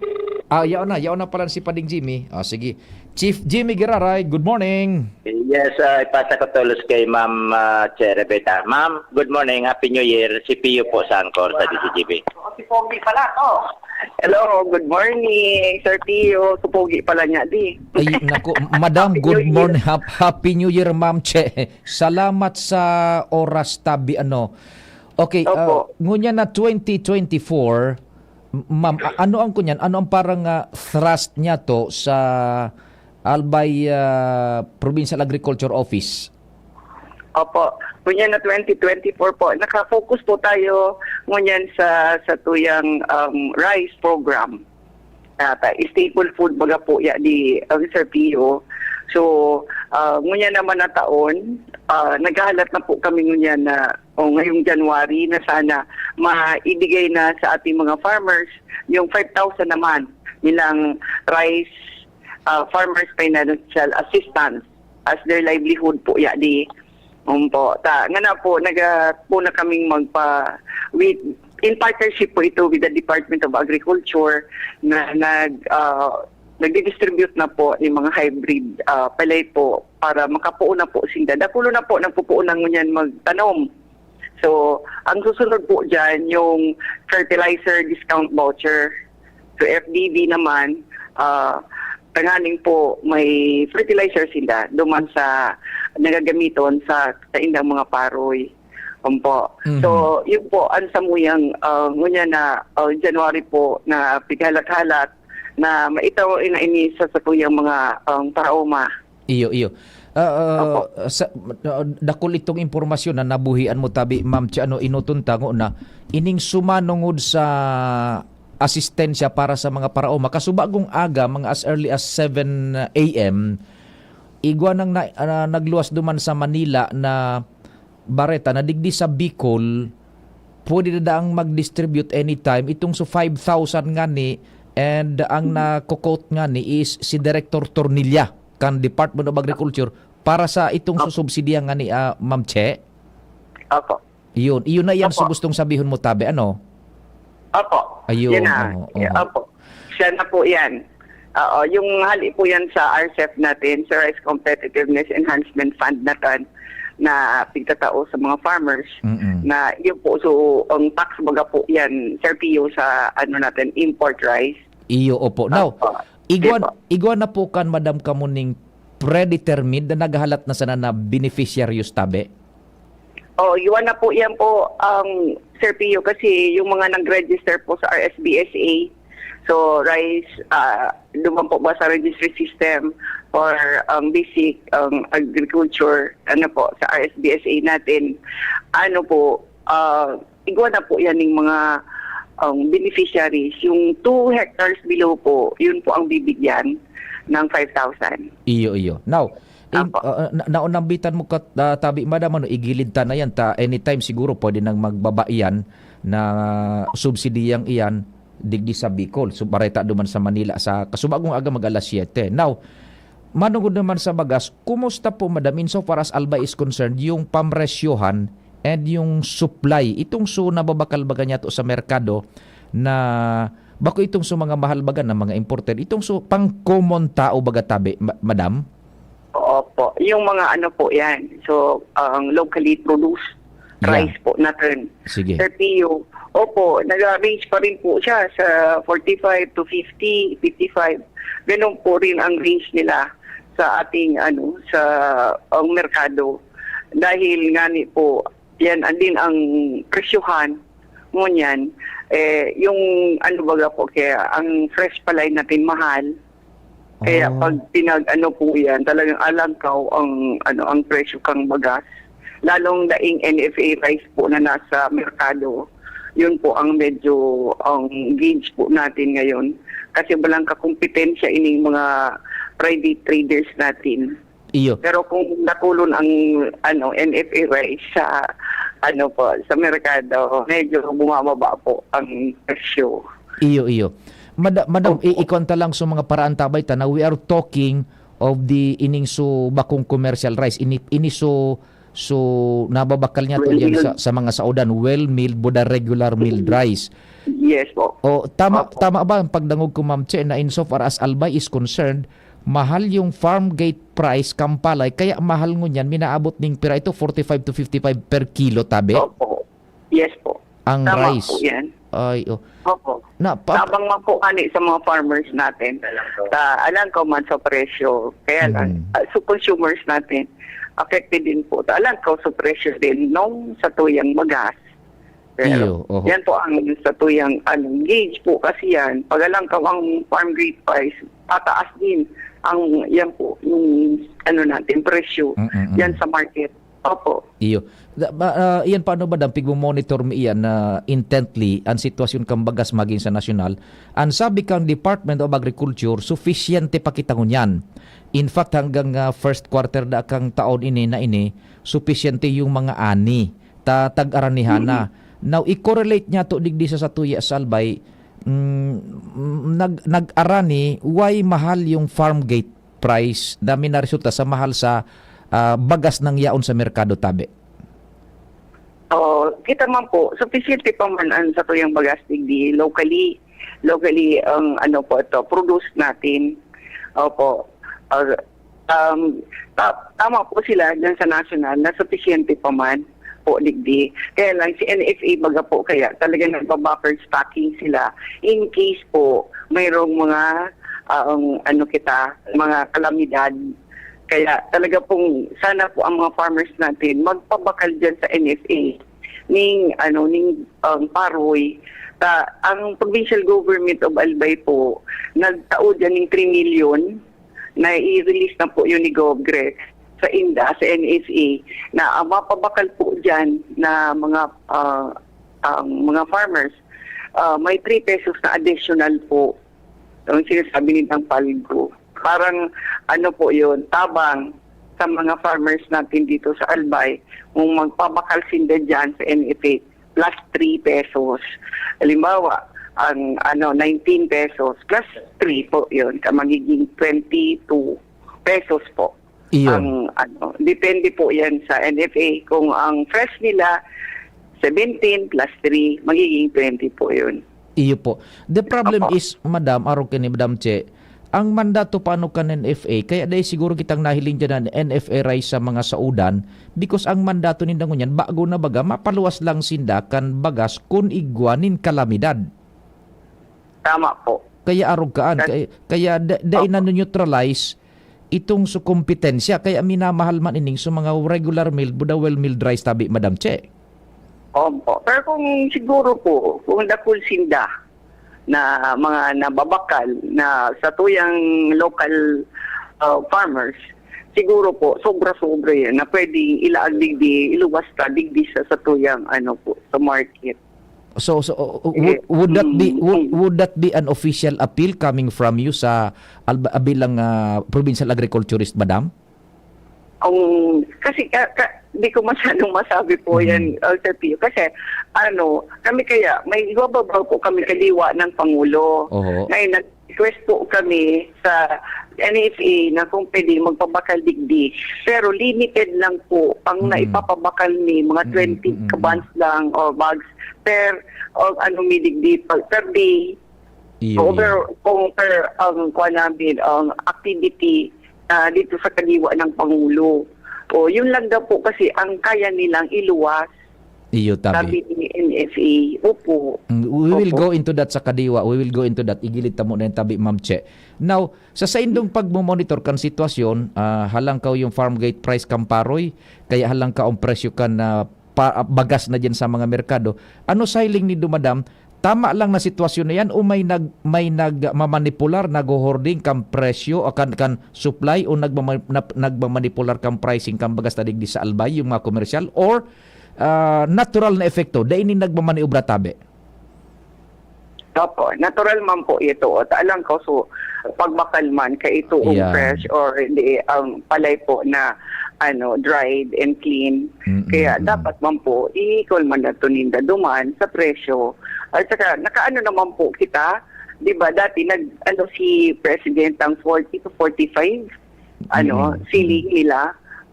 ah, yaon na, yaon na pala si Pading Jimmy. Ah, sige. Chief Jimmy Giraray, good morning. Yes, ah, ipasa ko tolos kay Ma'am, ah, Che Rebeta. Ma'am, good morning. Happy New Year. Si Pio po sa Angkor sa D C G B. Si Pogi pala to. Hello, good morning, Sir Pio. Supogi pala niya, di. Ay, naku, Madam, Happy good New Year. Morning. Hap-, Happy New Year, Ma'am Che. Salamat sa oras, tabi, ano. Okay, Opo. ah, ngunyan na twenty twenty-four, m-, ma'am, a-, ano ang kunyan? Ano ang parang, ah, thrust niya to sa Albay, ah, Provincial Agriculture Office? Opo. Ngunyan na twenty twenty-four po, nakafocus po tayo ngunyan sa, sa tuyang, um, rice program. Ah, ta-, staple food baga po ya di, ang Sir Pio. So, ah, ngunyan naman na taon, ah, naghahalat na po kami ngunyan na, o ngayong January, na sana maibigay na sa ating mga farmers yung five thousand naman nilang rice, ah, farmers financial assistance as their livelihood po ya di. Umpo. Ta, nga na po, naga, po na kaming magpa, with, in partnership po ito with the Department of Agriculture na nag, ah, nagdi-distribute na po ng mga hybrid, ah, palay po para makapuo na po sinda. Dakulo na po, nagpupuo na ngunyan magtanom. So, ang susunod po dyan, yung fertilizer discount voucher. So, F D B naman, ah, tanganing po may fertilizer sila duman sa nagagamiton sa, sa indang mga paroy. Umpo. Mhm. So, yun po, ang samuyang, ah, ngunya na, ah, January po na pighalat-halat na maitaw na ini sa sakuyang mga, ah, paraoma. Iyo, iyo. Ah, ah, Opo. sa, ah, dakul itong impormasyon na nabuhian mo, tabi, Ma'am Che, ano, inoton ta ngona, ining sumanungod sa asistensya para sa mga paraoma. Kasubagong aga, mga as early as seven a m, igwa nang na, ah, nagluwas duman sa Manila na bareta na digdi sa Bicol, pwede na daang mag-distribute anytime. Itong so five thousand ngani, and ang nako-quote ngani is si Director Tornilla kan Department of Agriculture para sa itong Opo. susubsidiya ngani, ah, Ma'am Che? Opo. Iyon, iyon na yan Opo. so gustong sabihon mo, tabi, ano? Opo. Ayun, Yan na. oo, oo. Opo. Siya na po yan. Oo, yung hali po yan sa R C E F natin, sa Rice Competitiveness Enhancement Fund natin, na pigtatao sa mga farmers, Mm-mm. na yun po, so, ang tax baga po yan, Sir Pio, sa ano natin, import rice. Iyo, opo. Now, Opo. igwa, Opo. igwa na po kan, Madam, kamo ning predetermined na naghahalat na sana na beneficiaries, tabi? Oh, iwan na po yan po, ang Sir Pio, kasi yung mga nag-register po sa R S B S A, so rice, ah, duman po ba sa registry system for ang basic ang agriculture, ano po, sa R S B S A natin, ano po, ah, igwa na po yan yung mga ang beneficiaries. Yung two hectares below po, yun po ang bibigyan ng five thousand. Iyo, iyo. Now, in, Apo. ah, na, naunambitan mo kat, ah, tabi, Madam, ano, igilid ta na yan. Ta, anytime siguro pwede nang magbaba iyan na subsidiyang iyan digdi sa Bicol. So, bareta duman sa Manila sa kasubagong aga mag alas siyete. Now, manungod naman sa bagas, kumusta po, Madam, insofar as Albay is concerned, yung pamresyohan and yung supply? Itong so nababakal baga niya to sa merkado na bako itong so mga mahal baga na mga imported, itong so pang common tao baga, tabi, ma-, Madam? Opo. Yung mga ano po yan. So, ang locally produced Yeah. rice po natin. Sige. Sir Pio, opo, nag-range pa rin po siya sa forty-five to fifty, fifty-five. Ganun po rin ang range nila sa ating, ano, sa, ang merkado. Dahil ngani po, yan, andin ang presyohan. Ngunyan, eh, yung, ano baga po, kaya ang fresh palay natin mahal. Kaya Oh. pag pinag-ano po yan, talagang alangkaw ang, ano, ang presyo kang bagas. Lalong daing N F A rice po na nasa merkado. Yun po ang medyo, ang gauge po natin ngayon. Kasi walang kakumpetensya ining mga private traders natin. Iyo. Pero kung natulon ang, ano, N F A rice sa, ano po, sa merkado, medyo bumababa po ang presyo. Iyo, iyo. Mada-, madam, Opo. i-, ikuwan ta lang sa mga paraan, tabay ta na we are talking of the ining so bakong commercial rice. Ini, ini so, so nababakal niya to Well diyan milled. sa, sa mga saodan, well milled, boda regular milled Mm. rice. Yes po. O, tama, Opo. tama ba ang pagdangog ko, Ma'am Che, na insofar as Albay is concerned, mahal yung farm gate price kan palay, kaya mahal ngunyan, minaabot ning pira ito, forty-five to fifty-five per kilo, tabi? Opo. Yes po. Ang Tama rice. po yan. Ay, oh. Opo. Na, pa- Tabang man po kani sa mga farmers natin. Sa alangkaw man sa presyo. Kaya lang, Mm. ah, so consumers natin, affected din po. Alangkaw sa presyo din nung sa tuyang bagas. Pero Iyo, oho. yan po ang sa tuyang, ano, gauge po kasi yan. Pag alangkaw ang farm gate price, pataas din ang, yan po, yung, ano natin, presyo Mm, mm, yan mm. sa market. Opo. Iyo. Da-, ba, ah, iyan paano ba, Dam, pigmo-monitor mi iyan na intently, ang sitwasyon kan bagas magin sa nasyonal? Ang sabi kan Department of Agriculture, sufisyente pa kita ngunyan. In fact, hanggang, ah, first quarter da kang taon ini na ini, sufisyente yung mga ani. Ta-, tag-aranihan na. Mm. Now, i-correlate niya to digdi sa satuya sa Albay, mm, nag-, nag-arani, why mahal yung farm gate price na minaresulta sa mahal sa, ah, bagas nang yaon sa merkado, tabi? Oo, kita man po, sufisyente pa man ang satuyang bagas digdi locally. Locally, ang ano po ito, produce natin. Opo. Ah, um, ta-, tama po sila dyan sa national na sufisyente pa man po digdi. Kaya lang, si N F A baga po, kaya talaga nagba-buffer stocking sila in case po mayroong mga, ah, ang ano kita, mga kalamidad. Kaya talaga pong sana po ang mga farmers natin magpabakal dyan sa N F A ning, ano, ning, um, paroy. Ta-, ang provincial government of Albay po, nagtao dyan ng three million na i-release na po yun ni Gov Gre sa inda, sa N F A, na ang mapabakal po dyan na mga, ah, ang mga farmers, ah, may three pesos na additional po. Yung sinasabi nilang palgo. Parang ano po yun, tabang sa mga farmers natin dito sa Albay, kung magpabakal sinda dyan sa N F A, plus three pesos. Halimbawa, ang ano, nineteen pesos plus three po yun, ka magiging twenty-two pesos po. Iyon. Ang ano, depende po yan sa N F A. Kung ang fresh nila, seventeen plus three, magiging twenty po yun. Iyo po. The problem Opo. is, Madam, arog kay ni Madam Che, ang mandato paano kan N F A, kaya dai siguro kitang nahiling dyan an N F A rice sa mga saudan, because ang mandato ninda ngunyan, bago na baga, mapaluwas lang sinda kan bagas kun igwa nin kalamidad. Tama po. Kaya arog kaan, That kaya, kaya da, dai Opo. nano-neutralize itong sa kompetensya. Kaya minamahal man ining sa mga regular milled, buda well milled rice tabi, Madam Che. Opo. Pero kung siguro po, kung dakul sinda na mga nababakal na sa tuyang local, ah, farmers, siguro po, sobra-sobra yan na pwedeng ilaag digdi, iluwas ta digdi sa, sa tuyang, ano po, sa market. So, so, o, o, Eh, would, would that be, mm, would, mm. would that be an official appeal coming from you sa alba-, bilang, ah, provincial agriculturist, Madam? Ang, kasi ka, ka, di ko masyadong masabi po Mm. yan, uh, Sir Pio. Kasi, ano, kami kaya, may ibababa po kami kadiwa ng Pangulo. Oho. Ngayon, nag-request po kami sa N F A na kung pwede magpabakal digdi. Pero limited lang po ang Mm. naipapabakal ni mga Mm, twenty mm, mm. kabans lang or bags per, o ano, mi digdi per, per day. Iyo, O, iyo. per, kung per, ang kuwan namin, ang activity, ah, dito sa kadiwa ng Pangulo. O, yun lang daw po kasi ang kaya nilang iluwas, Iyo, tabi. sabi ni N F A. Opo. Mm, we will Opo. go into that sa kadiwa. We will go into that. Igilid ta muna yung tabi, Ma'am Che. Now, sa saindong pagmo-monitor kan sitwasyon, ah, halangkaw yung farm gate price kan paroy, kaya halangkaw ang presyo kan, ah, pa, ah, bagas na dyan sa mga merkado. Ano sa hiling nindo, Madam? Tama lang na sitwasyon na yan o may nag-, may nagmamanipular, nagho-hoarding kan presyo o kan, kan supply o nagmama-, nap-, nagmamanipular kan pricing kan bagas na digdi sa Albay, yung mga komersyal, or, ah, natural na epekto, dai nin nagmamaniobra tabi? Opo, natural man po ito. At alam ko, so, pagbakal man, kaya ito ang Yan. fresh or hindi, ang palay po na, ano, dried and clean. Mm, Kaya mm. dapat man po, i-equal man na ito ninda duman sa presyo. At saka, nakaano naman po kita, di ba, dati nag, ano, si President ang forty to forty-five, ano, Mm, mm, ceiling mm. nila.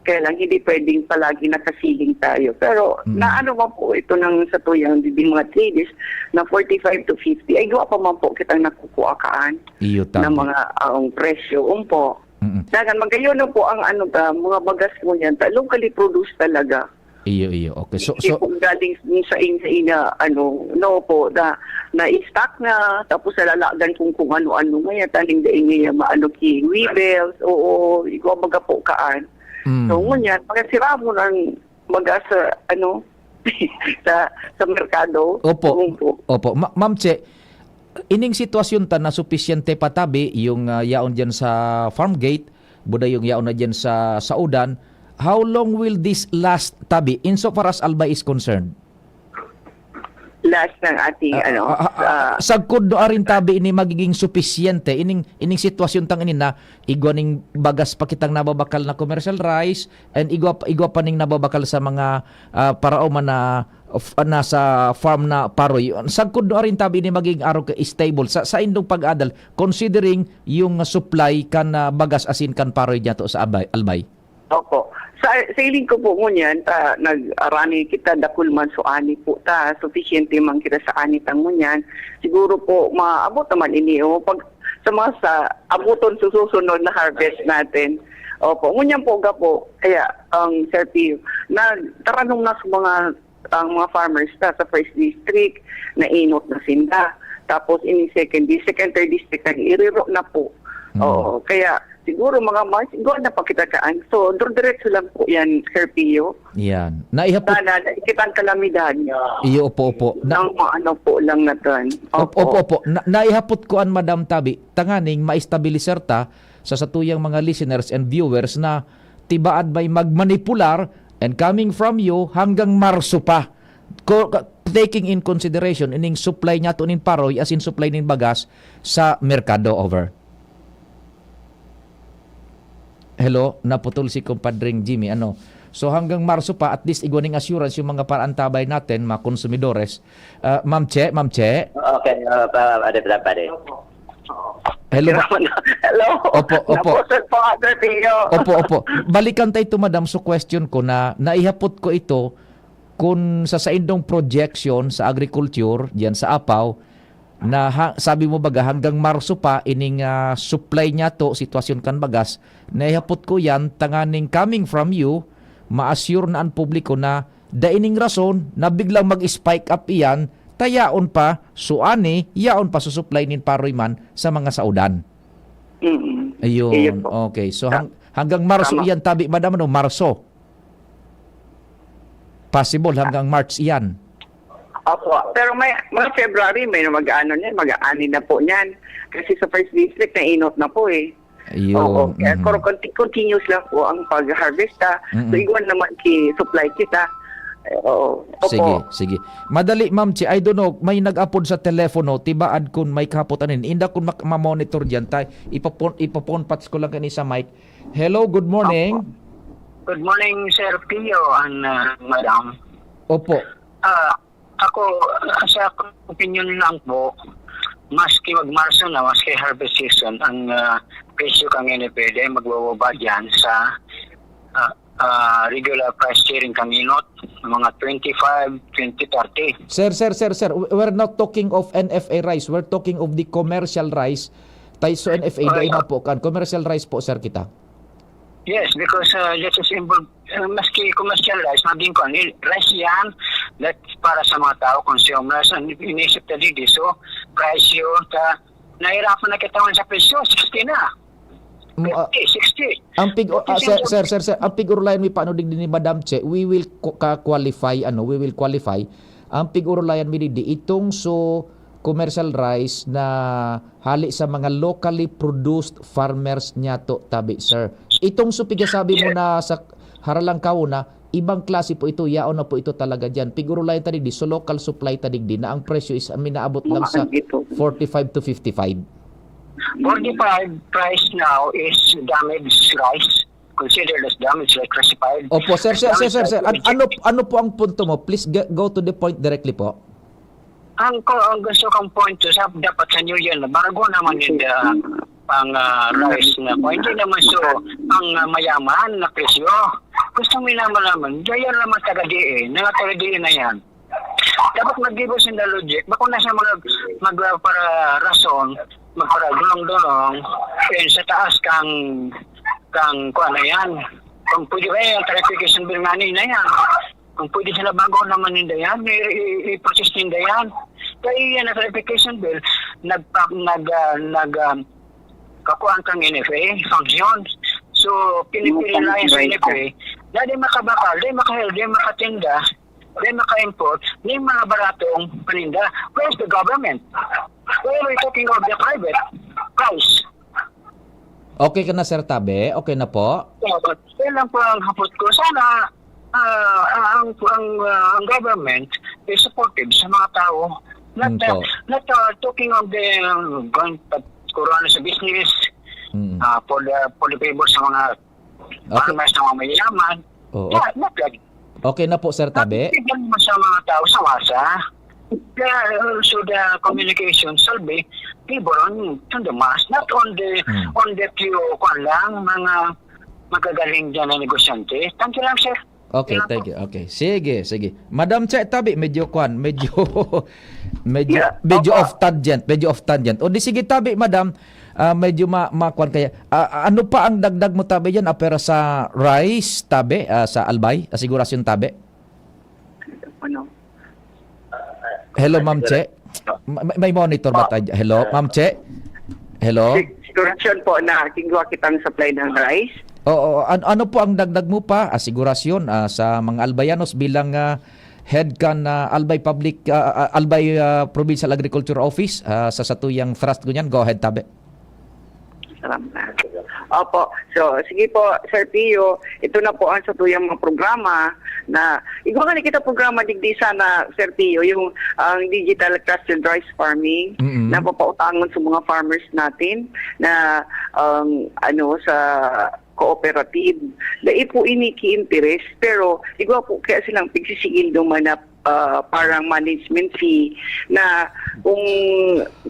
Kaya lang, hindi pwedeng palagi naka-ceiling tayo. Pero, Mm. naano man po ito ng sa tuyang di, di mga traders na forty-five to fifty, ay, igwa pa man po kitang nakukuha kaan Iyo, na tabi. mga, ah, ang presyo. Umpo. Mm. Dagan, magayon na po ang ano ta, mga bagas mo yan. Ta, locally produced talaga. Iyo, iyo. Okay. So, Hindi so po galing sa in-, sa ina, ano, no po, na, na-stock na, tapos nalalagan kung, kung ano-ano ngayon, taning dai ngayon maano ki Weevils, oo, igwa baga po kaan. Mm. So, ngunyan, mga sira mo ng baga sa, ano, sa, sa merkado. Opo. Opo. Opo. Ma-, Ma'am Che, ining sitwasyon ta na supisyente pa tabi, yung, ah, yaon dyan sa farm gate, buda yung yaon na dyan sa, sa udan, how long will this last tabi insofar as Albay is concerned? Last ng ating, Ah, ano, ah, ah, ah, sa sagkod no arin tabi ini magiging supisyente, ining, ining sitwasyon tang ini na igwa ning bagas pa kitang nababakal na commercial rice, and igwa pa, igwa pa ning nababakal sa mga, ah, paraoma na of, nasa farm na paroy. Sagkod no arin tabi ini magiging arog ka stable sa, sa indong pag-adal, considering yung supply kan, ah, bagas asin kan paroy niya to sa Abay-, Albay? Opo. Sa, sa hiling ko po ngunyan, ta, nag-arani kita, dakul man so ani po ta, sufisyente man kita sa ani ta ngunyan. Siguro po, maabot naman ini, o, pag, sa mga sa, abuton sa susunod na harvest natin. Opo, ngunyan po, ga po, kaya, ang Sir Pio, nagtaranong na sa mga, ang mga farmers ta sa first district, nainot na sinda. Tapos, in second district and third district, nag-iriro na po. Mm. Oo, kaya, siguro mga March, igwa na pa kita kaan. So, dire-diretso lang po yan, Sir Pio. Yan. Naihapot Sana, na, kitang kalamidad. Iyo, opo, opo. Na Nang maano po lang na tan. Opo, opo, opo. Na, naihapot ko an Madam Tabi, tanganing maestabilisar ta, sa satuyang mga listeners and viewers na tibaad may magmanipular and coming from you hanggang Marso pa. Co-, ka-, taking in consideration ining supply niyato nin paroy as in supply nin bagas sa merkado. Over. Hello, naputol si Compadring Jimmy. Ano? So hanggang Marso pa, at least igwa ning assurance yung mga parantabay natin, mga konsumidores. Ah, Ma'am Che, Ma'am Che. Okay, ah, pa, pare, pare, pare. Hello, ma- Hello? Opo, opo. Naputol po, Ate Pio. Opo, opo. Balikan tayo ito, madam. So question ko na, naihapot ko ito kung sa saindong projection sa agriculture, diyan sa Apaw, na ha-, sabi mo baga hanggang Marso pa, ining, ah, supply niyato, sitwasyon kan bagas, naihapot ko yan, tanganing coming from you, ma-assure na ang publiko na dai ning rason na biglang mag-spike up iyan, ta yaon pa, suani, yaon pa susuplay nin paroy man sa mga saodan. Mm. Ayun. Iyo po. Okay. So, Ta-, hang-, hanggang Marso tama. Iyan, tabi, madam, ano? Marso. Possible hanggang March iyan. Opo. Pero may, mga February, may mag-ano niyan, mag-aani na po niyan. Kasi sa first district, nainot na po eh. Ayun. Oo. Kaya Mhm. kung conti-, continuous lang po ang pag-harvest, ah. Mm-mm. So, igwan naman ki-supply kita. Eh, oo. Opo. Sige, sige. Madali, Ma'am Chi, I don't know, may nag-apod sa telepono, tibaad kun may kahapotan nin. Inda kun mak-, ma-monitor diyan, tay, ipapon-, ipaponpats ko lang kani sa mic. Hello, good morning. Opo. Good morning, Sir Pio and, ah, Madam. Opo. Ah, ako, sa akong opinion lang po, maski mag-Marso na, maski harvest season, ang, ah, presyo kan N F A dai magbababa diyan sa, ah, ah, regular price sharing kan inot, mga twenty-five, twenty, thirty. Sir, sir, sir, sir, we-, we're not talking of N F A rice. We're talking of the commercial rice. Tay, so N F A, dai Commercial. Mapo kan. Commercial rice po, sir, kita. Yes, because, uh, that is involved, uh, maski commercial rice, maging kuan, eh, rice yan, that para sa mga tao, consumers, ang inisip na digdi. So, price yun, ta, nahirapan na kita sa presyo, sixty na. Mm, ah, fifty, sixty. Ang pig-, ah, sir, sir, sir, sir, ang pig-orolayan mi paano digdi ni Madam Che, we will qu-, ka-, qualify, ano, we will qualify. Ang pig-orolayan mi digdi, itong so commercial rice na hali sa mga locally produced farmers niyato, tabi, sir. Itong so pigasabi mo na sa Haralangkaw na, ibang klase po ito, yaon na po ito talaga diyan. Pig-orolayan ta digdi, so local supply ta digdi na ang presyo is, ah, minaabot lang sa forty-five to fifty-five. Forty-five price now is damaged rice. Considered as damaged, like, classified. Opo, sir, sir, sir, sir, sir. An-, ano, ano po ang punto mo? Please g-, go to the point directly po. Ang ko, ang gusto kong point to, sa, dapat sa New Year na, barago naman yung, ah, ang, ah, rice na po. Hindi naman so, ang, ah, mayaman na presyo. Gusto mo naman naman, dahil naman taga D A, na taga D A na yan. Dapat mag-give us in the logic, bako na siya mag-, mag-, ah, para rason, magparagulong-dulong, eh, sa taas kang, kang kuwan na yan. Kung pwede ba yung clarification bill nga na yan. Kung pwede sila bago naman ninda yan, i-, i-, i-process ninda yan. Kaya yan ang clarification bill, nagpa-, nag-, ah, nag-, ah, kakuhaan kang N F A, function. So, pinipili na yung sa N F A, na di makabakal, di maka-, di makatinda, di maka-import, di mga baratong paninda. Where's the government? Why are we talking of the private price? Okay ka na, Sir Tabe? Okay na po? Yeah, but yan lang po ang hapot ko. Sana, ah, ah, ang, ang, ah, ang government is supportive sa mga tao. Not, Mm, uh, po. Not, uh, talking of the, um, going to, kung ano sa business, Mm. ah, for the, for the favor sa mga Okay. farmers, sa mga mayayaman. Oo. Yeah, not like Okay na po, Sir Tabe. Not even sa mga tao sa masa. Kaya, uh, so the communication should be favor on, on the mass, not on the, Hmm. on the few, kwan lang, mga magagaling dyan na negosyante. Thank you lang, sir. Okay, Yun lang thank po. you. Okay. Sige, sige. Madam Che Tabe, medyo kwan, medyo, medyo, Yeah, medyo opo. off tangent, medyo off tangent. O di sige, Tabe, Madam, ah, medyo ma-, ma-, kwan kaya. Ah, ano pa ang dagdag mo, Tabe, dyan? Ah, pero sa rice, Tabe, ah, sa Albay, asigurasyon, Tabe? Ano? Hello, Ma'am Che. Ma-, may, may monitor ba tayo? Hello, Ma'am Che? Hello? Sig-, sigurasyon po na kingwa kitang supply ng rice. Oo, an-, ano po ang dagdag mo pa? Asigurasyon, ah, sa mga Albayanos bilang, ah, head kan, ah, Albay Public, ah, ah, Albay, ah, Provincial Agriculture Office, ah, sa satuyang thrust ko niyan. Go ahead, Tabe. Salamat. Opo. So, sige po, Sir Pio, ito na po ang satuyang mga programa na, igwa nga na kita programa digdi sana, Sir Pio, yung ang Digital Cash and Rice Farming, Mm-mm. na papautangon sa mga farmers natin na, um, ano, sa cooperative. Dai po ini ki-interes, pero igwa po kaya silang pigsisigil duman na, ah, parang management fee na kung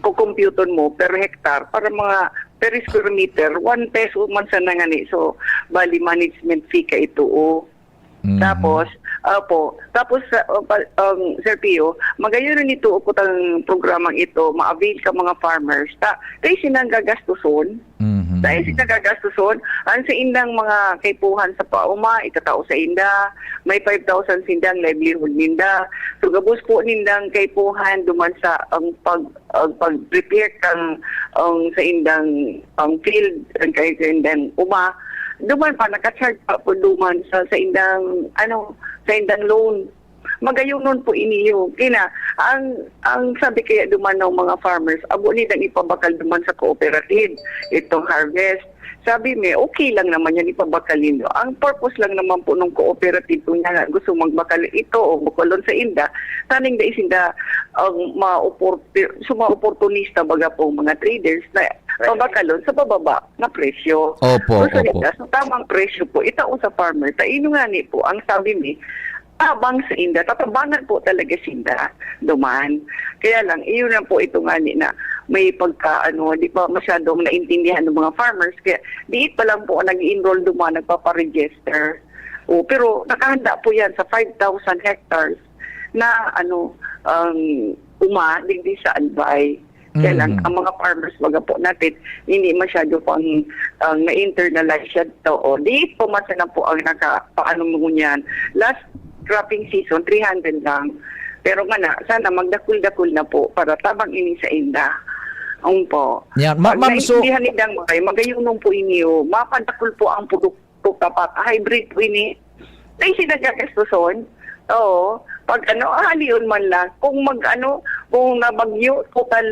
kukumpyuton mo per hectare, para mga per square meter, one peso man sana ngani. So, bali management fee ka ito, oh. Mhm. Tapos, opo, tapos, ah, pa- um, Sir Pio, magayon na nito upot ang programang ito, ma-avail ka mga farmers. Ta, dai sinda gagastuson. Mhm. Dai sinda gagastuson. Ang sa indang mga kaipuhan sa pauma, itatao sa inda, may five thousand sindang livelihood ninda. So, gabos po nindang kaipuhan duman sa ang pag, ang pag-prepare kang, ang sa indang, ang field, ang kay sa indang uma. Duman pa, naka-charge pa po duman sa, sa indang, ano, sa indang loan. Magayonon po iniyo. Kina, ang, ang sabi kaya duman ng mga farmers, abo nidang ipabakal duman sa cooperative, itong harvest. Sabi mi, okay lang naman yan, ipabakal nindo. Ang purpose lang naman po ng cooperative, kung nga gusto magbakal ito o bakalon sa inda, taning dai sinda ang maoportu-, sa mga oportunista, baga po, mga traders na pabakalon sa bababa na presyo. Opo, Gusto opo. nila sa tamang presyo po, itao sa farmer. Ta, ino nga ni po, ang sabi mi, tabang sa inda, tatabangan po talaga sinda duman. Kaya lang, iyon lang po ito nga ni na may pagka, ano, di pa masyadong naintindihan ng mga farmers. Kaya diit pa lang po ang nag-enroll duman, nagpaparegister. O, pero nakahanda po yan sa five thousand hectares na, ano, ang uma, digdi sa Albay. Kaya lang, Mm. ang mga farmers, baga po natin, hindi masyado pang, ang na-internalize siya to. O, di po masana po ang naka, paano mo niyan. Last cropping season, three hundred lang. Pero nga na, sana magdakul-dakul na po para tabang ini sa inda. Ang po. Yan. Ma-, Pag ma'am, so naintindihan nindang bagay, magayonon po inyo, mapadakul po ang produkto, dapat hybrid po ini. Ay, sila gagastuson. Oo. Pag ano, ahalion man lang. Kung mag-ano, kung nabagyo, total,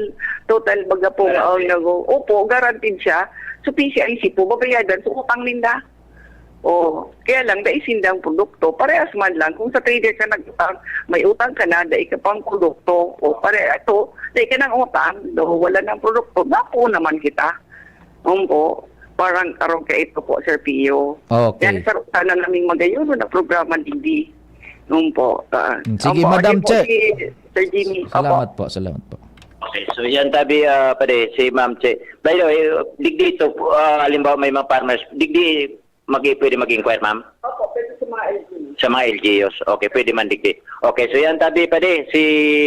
total baga po, Guaranteed. oh, nag-, opo, guaranteed siya. So, P C I C po, babayadan sa utang ninda. Oh, kaya lang, dai sindang produkto. Parehas man lang, kung sa trader ka nag-utang, may utang ka na, dai ka pang produkto. O, pare, ito, dai ka nang utang, do, wala nang produkto. Gapo naman kita. Opo, parang karong ka ito po, Sir Pio. Okay. Yan, sa, sana naming magayon na programa, digdi. Opo. Ah, Mm, sige, opo, Madam okay po, Che. si Sir Jimmy. Opo. Salamat po, salamat po. Okay, so yan tabi, ah, pare, si Ma'am Che. By the way, digdi ito, ah, halimbawa may mga farmers, digdi magi-, pwede mag-inquire, ma'am? Opo, pwede sa mga L G U. Sa mga L G Us. Okay, pwede man digdi. Okay, so yan tabi, pare, si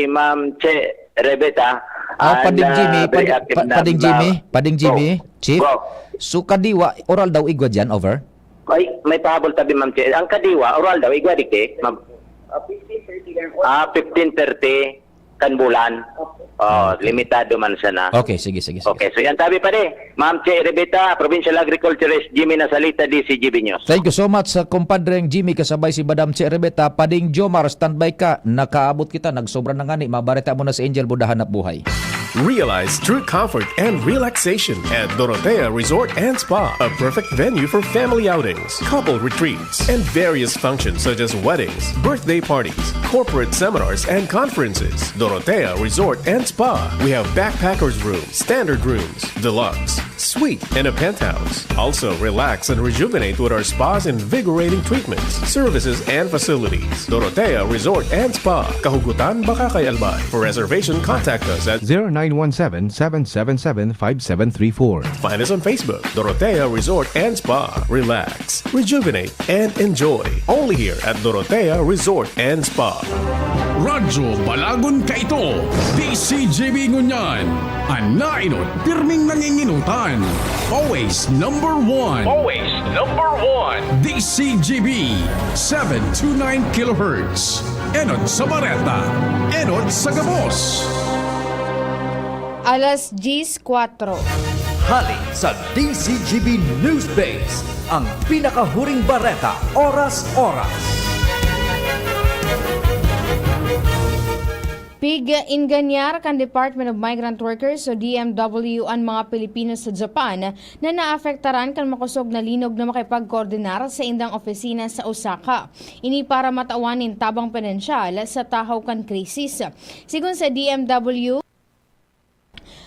Ma'am Che Rebeta. Ah, And, Pading ah, Jimmy, very Padi-, active Pa-, na, Pading na, Jimmy, Pading Jimmy, Go. Chief. Go. So, kadiwa, oral daw igwa dyan, over? Ay, may pahabol tabi, Ma'am Che. Ang kadiwa, oral daw, igwa digdi, ma'am? Ah, fifteen thirty lang. Ah, fifteen thirty kan bulan. Opo. Oh, Okay. limitado man sana. Okay, sige, sige, sige. Okay, so yan tabi, pare. Ma'am Che Rebeta, Provincial Agriculturist, Jimmy Nasalita, D C G B News. Thank you so much sa kumpadreng Jimmy, kasabay si Madam Che Rebeta. Pading Jomar, standby ka. Nakaabot kita, nagsobra na ngani. Mabareta mo na si Angel Buda, Hanap Buhay. Realize true comfort and relaxation at Dorotea Resort and Spa, a perfect venue for family outings, couple retreats, and various functions such as weddings, birthday parties, corporate seminars, and conferences. Dorotea Resort and Spa. We have backpackers room, standard rooms, deluxe, suite, and a penthouse. Also, relax and rejuvenate with our spa's invigorating treatments, services, and facilities. Dorotea Resort and Spa, Kahugutan, Bacacay, Albay. For reservation, contact us at zero nine one seven, seven seven seven, five seven three four. Find us on Facebook, Dorotea Resort and Spa. Relax, rejuvenate, and enjoy. Only here at Dorotea Resort and Spa. Radyo Balagon kaito, D C G B ngunyan. An nainot, pirming nanginginutan. Always number one. Always number one. D C G B, seven two nine kilohertz. Enot sa bareta, enot sa gabos. Alas diyes kwatro. Hali sa D C G B News Base, ang pinakahuring bareta, oras-oras. Pig-inganyar kan Department of Migrant Workers o D M W an mga Pilipino sa Japan na naapektaran kan makosog na linog na makipagkoordinar sa indang opisina sa Osaka. Ini para matawan nin tabang pinansyal sa tahaw kan krisis. Sigon sa D M W,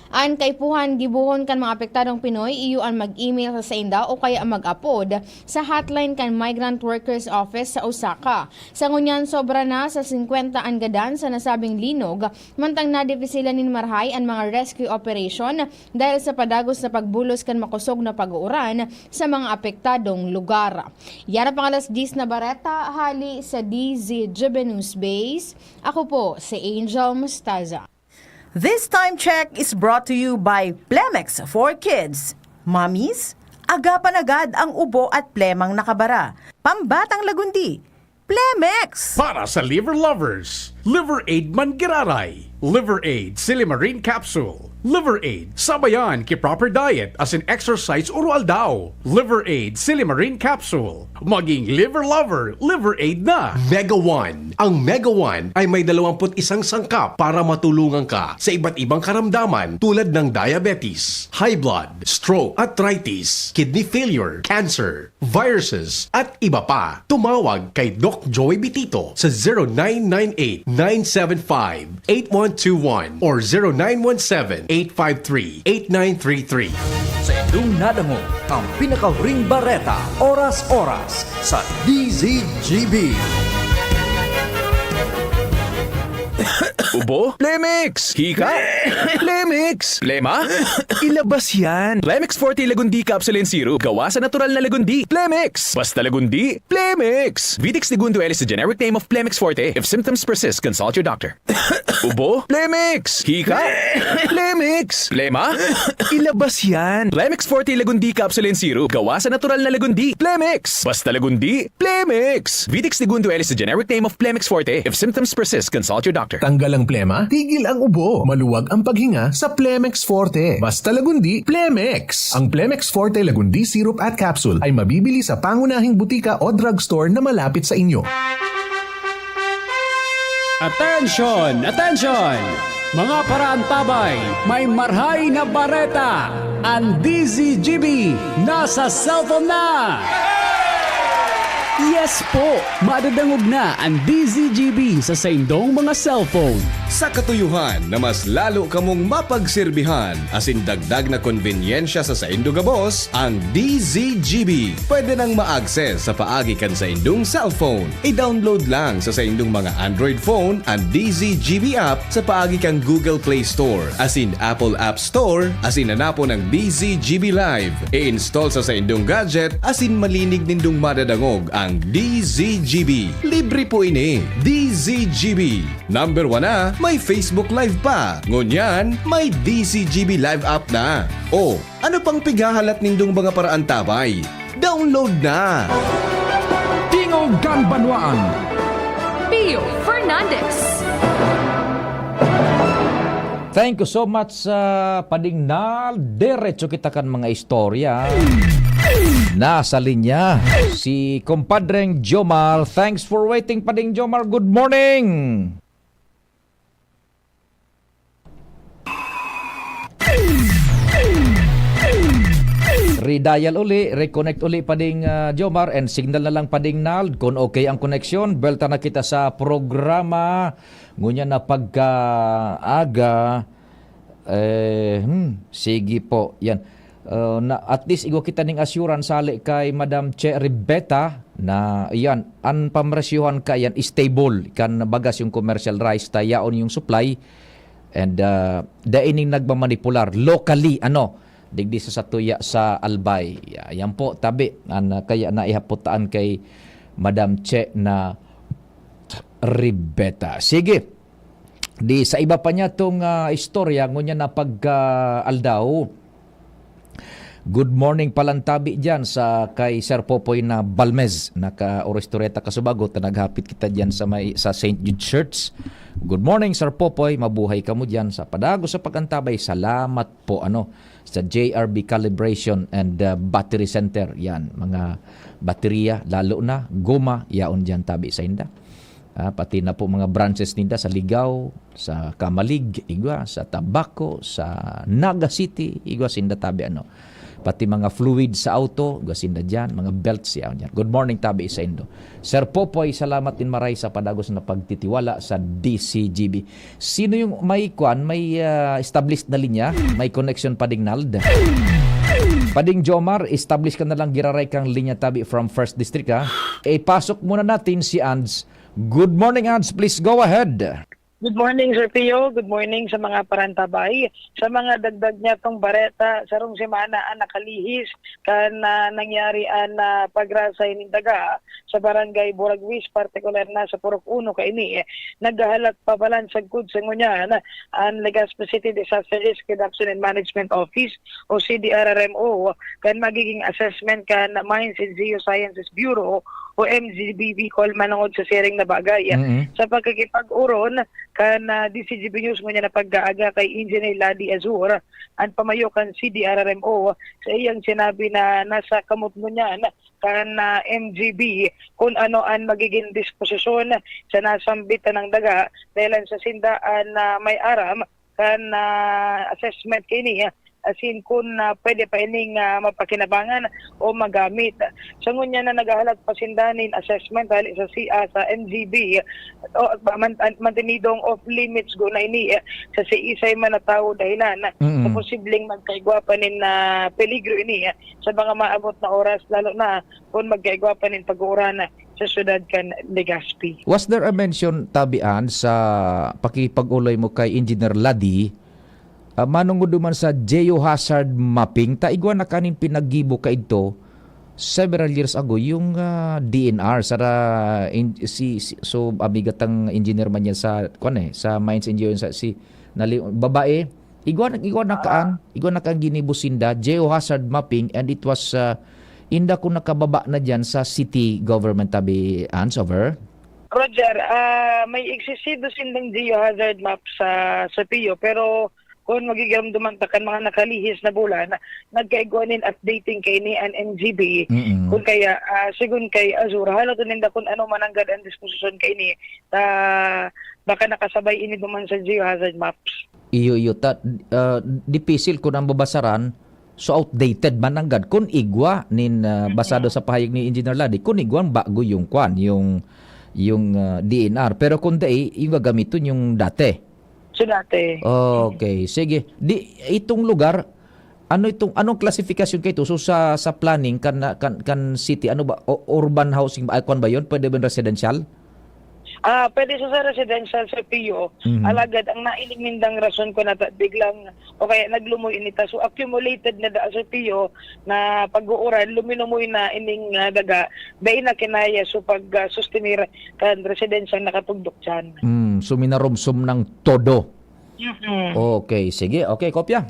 an kaipuhan gibohon kan mga apektadong Pinoy iyo an mag-email sa sainda o kaya mag-apod sa hotline kan Migrant Workers Office sa Osaka. Sa ngunyan, sobra na sa singkwenta an gadan sa nasabing linog, mantang nadipisilan nin marahay an mga rescue operation dahil sa padagos na pagbulos kan makosog na pag-uuran sa mga apektadong lugar. Yan ang pang alas diyes na bareta hali sa D Z G B News Base. Ako po si Angel Mostaza. This time check is brought to you by Plemex for Kids. Mommies, agapan agad ang ubo at plemang nakabara. Pambatang lagundi, Plemex! Para sa liver lovers, Liver Aid Manggiraray, Liver Aid Silimarin Capsule, Liver Aid sabayan ki proper diet asin exercise uro-aldaw, Liver Aid Silimarin Capsule, maging liver lover, Liver Aid na! Mega One. Ang Mega One ay may dalawampu't isang sangkap para matulungan ka sa iba't ibang karamdaman tulad ng diabetes, high blood, stroke, arthritis, kidney failure, cancer, viruses, at iba pa. Tumawag kay Doc Joey Bitito sa zero nine nine eight, nine seven five, eight one two one or zero nine one seven, eight five three, eight nine three three. Sa indong nadangog ang pinakahuring bareta, oras-oras, sa D Z G B. Ubo? Plemex! Hika? Plemex! Plema? Ilabas yan! Plemex Forte Lagundi Capsule and Syrup. Gawa sa natural na lagundi. Plemex! Basta lagundi, Plemex! Vitex Segundo L is the generic name of Plemex Forte. If symptoms persist, consult your doctor. Ubo? Plemex! Hika? Plemex! Plema? Ilabas yan! Plemex Forte Lagundi Capsule and Syrup. Gawa sa natural na lagundi. Plemex! Basta lagundi, Plemex! Vitex Segundo L is the generic name of Plemex Forte. If symptoms persist, consult your doctor. Tanggal ang plema, tigil ang ubo, maluwag ang paghinga sa Plemex Forte. Basta lagundi, Plemex! Ang Plemex Forte Lagundi Syrup at Capsule ay mabibili sa pangunahing butika o drugstore na malapit sa inyo. Attention! Attention! Mga paraantabay, may marhay na bareta! An D Z G B nasa cellphone na! Yes po! Madadangog na an D Z G B sa saindong mga cellphone. Sa katuyohan na mas lalo kamong mapagserbihan asin dagdag na konbenyensya sa saindo gabos, ang D Z G B pwede nang ma-access sa paagi kan saindong cellphone. I-download lang sa saindong mga Android phone an D Z G B app sa paagi kan Google Play Store asin Apple App Store asin hanapon ang D Z G B Live. I-install sa saindong gadget asin malinig nindong madadangog ang D Z G B. Libre po ini. D Z G B. Number one na, may Facebook Live pa. Ngunyan, may D Z G B Live app na. O, ano pang pighahalat nindong mga paraantabay? Download na! Tingog kan Banwaan. Pio Fernandez. Thank you so much, ah, Pading Nal. Diretso kita kan mga istorya. Nasa linya si Compadreng Jomar. Thanks for waiting, Pading Jomar. Good morning. Redial uli, reconnect uli, Pading, ah, Jomar, and signal na lang, Pading Nald, kung okay ang koneksyon. Belta na kita sa programa. Ngunyan na pagkaaga, eh, hmm, sige po, yan. Uh, na, at least, igwa kita ning assurance hali kay Madam Che Ribeta na, yan, an pamresyohan ka, yan, stable. Kan bagas yung commercial rice, ta yaon yung supply. And, uh, dai ning nagmamanipular locally, ano, digdi sa satuya sa Albay. Ya-, yan po, tabi. An, uh, kaya naihaputaan kay Madam Che na Ribeta. Sige. Di sa iba pa niya tong, ah, istorya, ngunyan na pagka-aldaw. Good morning, palantabi dyan sa kay Sir Popoy na Balmez. Naka-oristoreta ka subago, ta naghapit kita dyan sa may, sa Saint Jude Church. Good morning, Sir Popoy. Mabuhay ka mo dyan sa padago sa pag-antabay. Salamat po, ano, sa J R B Calibration and, uh, Battery Center. Yan, mga baterya, lalo na goma, yaon dyan tabi sa inda. Ah, pati na po mga branches ninda sa Ligao, sa Camalig, igwa, sa Tabaco, sa Naga City, igwa sinda tabi ano. Pati mga fluid sa auto, igwa sinda diyan, mga belts yaon diyan. Good morning tabi sa indo. Sir Popoy, salamat din maray sa padagos na pagtitiwala sa D C G B. Sino yung may kwan, may, ah, established na linya, may connection Pading Nald? Pading Jomar, establish ka na lang giraray kang linya tabi from First District, ha? Ipasok muna natin si Ands. Good morning, Ands. Please go ahead. Good morning, Sir Pio. Good morning sa mga parantabay. Sa mga dagdag niya tong bareta, sarong semana ang nakalihis kan, ah, nangyari an, ah, pagrasay nin daga sa Barangay Buragwis, partikular na sa Purok Uno kaini. Naghahalat pa palan sagkod sa ngunyan an Legazpi City Disaster Risk Reduction and Management Office o C D R R M O kan magiging assessment kan Mines and Geosciences Bureau o M G B Bicol manongod sa siring na bagay. Mm-mm. Sa pagkikipag-oron kan, ah, D C G B News ngunyan na pag-aaga kay Engineer Ladi Azur, an pamayo kan C D R R M O, sa iyang sinabi na nasa kamot ngunyan kan, ah, M G B kun ano an magiging disposisyon sa nasambit na daga, dahelan sa sinda an, ah, may aram kan, ah, assessment kaini, ah, asin kun, ah, pwede pa ining, ah, mapakinabangan o magamit. Sa ngunyan na naghahalat pa sinda nin assessment hali sa C A sa M G B, o, man-, an-, mantenidong off limits guna ini, eh, sa siisay man na tawo dahilan sa Mm-mm. posibleng magkaigwa pa nin, ah, peligro ini, eh, sa mga maabot na oras, lalo na kun magkaigwa pa nin pag-uuran sa syudad kan Legazpi. Was there a mention, Tabi Ann, sa pakipag-uloy mo kay Engineer Ladi, ah, manongod duman sa geohazard mapping? Ta igwa na kaning pinaggibo kaidto several years ago, yung, ah, D N R, sara, in-, si, si, so, amiga tang engineer man yan sa, kwan eh, sa Mines and Geo, sa, si, nali-, babae, igwa na, igwa na kaan, igwa na kaan ginibo sinda, geohazard mapping, and it was, ah, inda ko nakababa na dyan sa city government, Tabi Ann, over? Roger, ah, may eksisido sindang geohazard map sa, sa Pio, pero kun magigiramduman ta kan mga nakalihis na bulan, nagkaigwa nin updating kaini an M G B. Mm-mm. Kun kaya, ah, sigon kay Azur, haloton ninda kun ano mananggad ang disposisyon kaini, ta baka nakasabay ini duman sa geohazard maps. Iyo, iyo. Ta, ah, dipisil kun ang babasaran, so outdated man nanggad. Kun igwa nin, ah, Mm-mm. basado sa pahayag ni Engineer Ladi, kun igwa bago yung kwan, yung, yung, ah, D N R. Pero kung dai, yung gagamiton yung dati. So, dati. Okay, sige. Di, itong lugar, ano itong, anong klasifikasyon kaito? So, sa, sa planning kan, kan, kan city, ano ba? O, urban housing ba? Ay, kwan ba yun? Pwede ba yung residential? Ah, pwede sa, sa residential, Sir Pio. Mhm. Alagad, ang nailing nindang rason ko na ta-, biglang, o kaya naglumoy inita. So, accumulated na da, Sir Pio, na pag-uuran, luminumoy na ining, ah, daga, dai na kinaya. So, pag, ah, sustenir kan residential nakatugdok dyan. Mm, so minarumsom ng todo. Mhm. Okay, sige. Okay, kopya.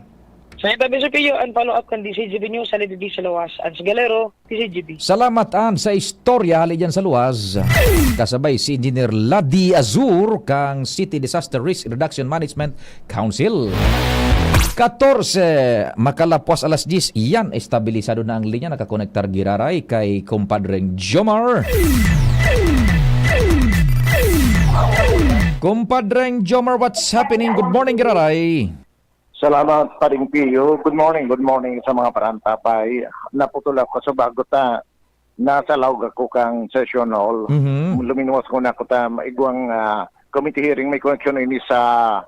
Sa itabi sa Pio, ang follow-up kan D C G B News, sa Lady sa Lawas, Ans Galero, D C G B. Salamat, An, sa istorya hali dyan sa luwas. Kasabay si Engineer Ladi Azur kang City Disaster Risk Reduction Management Council. Katorse, makalapwas alas diyes, yan, estabilisado na ang linya, nakakonektar giraray kay Kumpadreng Jomar. Kumpadreng Jomar, what's happening? Good morning, giraray. Salamat, Paring Pio. Good morning, good morning sa mga parantabay. Naputol ako sa bago ta. Nasa laog ako kang session hall. Mhm. Luminuwas ko na ako ta maigwang, ah, committee hearing. May koneksyon ini sa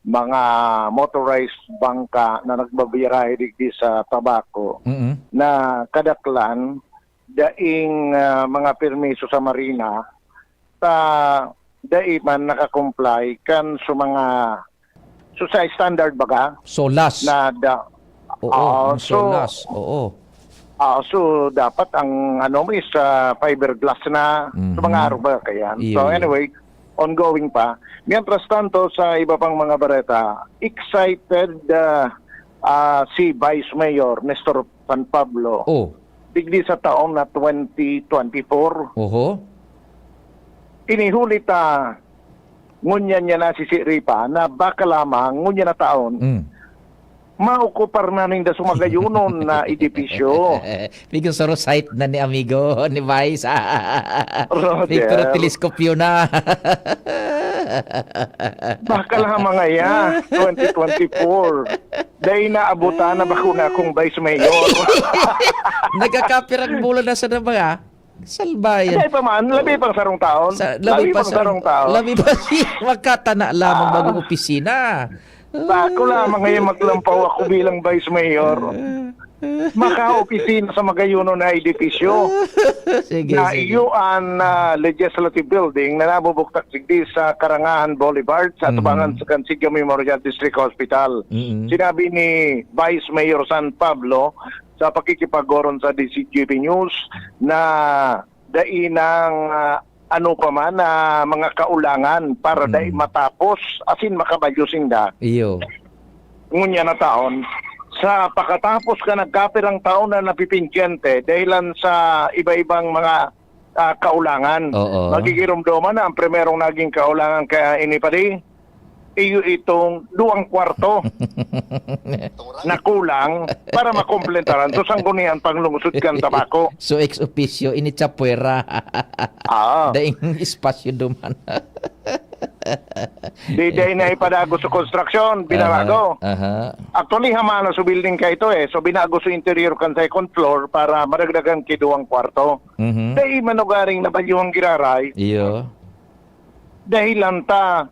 mga motorized bangka na nagbabiyarahe digdi sa Tabaco Mhm. na kadaklan daing, ah, mga permiso sa marina ta dai man naka-comply kan sa mga, so, sa standard baga. Solas. Na da-, Oo, oo, ang so, solas. Oo. Ah, so dapat ang ano mo is, ah, fiberglass na, so, mga Mhm. araw ba kayan? Iyo, So, iyo. Anyway, ongoing pa. Mientras tanto, sa iba pang mga bareta, excited, ah, ah, si Vice Mayor Nestor San Pablo. Oh. Digdi sa taon na twenty twenty-four. Oho. Inihuli ta, ngunyan niya nasisiri pa, na baka lamang ngunyan na taon, Mm. maokupar na ninda sa magayonon na edipisyo. Bigong soro site na ni amigo, ni Vice. Roger. Victor Teleskopyo na. Baka lang mga ya, twenty twenty-four. Dahil naabutan na bako na akong vice mayor. Nagkakapirang bulan na sa mga salbayan. Hindi pa man, labi pang sarong taon. Sa, labi labi pa pang sa, sarong taon. Labi pa, makatana lamang Ah. bagong opisina. Bako lamang ngayon maglampaw ako bilang vice mayor. Makaopisina sa magayonon na edipisyo. Sige, na sige. Iyo an, ah, legislative building na nabubuktak digdi sa Karangahan Boulevard sa Mhm. atubangan sa Kansiga Memorial District Hospital. Mhm. Sinabi ni Vice Mayor San Pablo sa pakikipagboron sa D Z G B News na dai nang, ah, ano pa man na mga kaulangan para dai Mm. matapos, asin makabalyo sinda. Iyo. Ngunyan na taon, sa pakatapos ka nagkapirang taon na napipindyente dahilan sa iba-ibang mga, ah, kaulangan. Oo. Magigiromdoman na ang primerong naging kaulangan kaya ini pa di, iyo itong duwang kwarto na kulang para makompletaran. So, sanggunian panglungsod kan tabako. So, ex officio, ini chapwera. Ah. Daing espasyo duman. Di, di na ipadagos sa konstruksyon, binarago. Aha, aha. Actually, hamana sa building ka ito eh. So, binago sa interior kan second floor para madagdagan ki duwang kwarto. Mhm. Dai manugaring na balyuhang giraray. Iyo. Dahilan ta,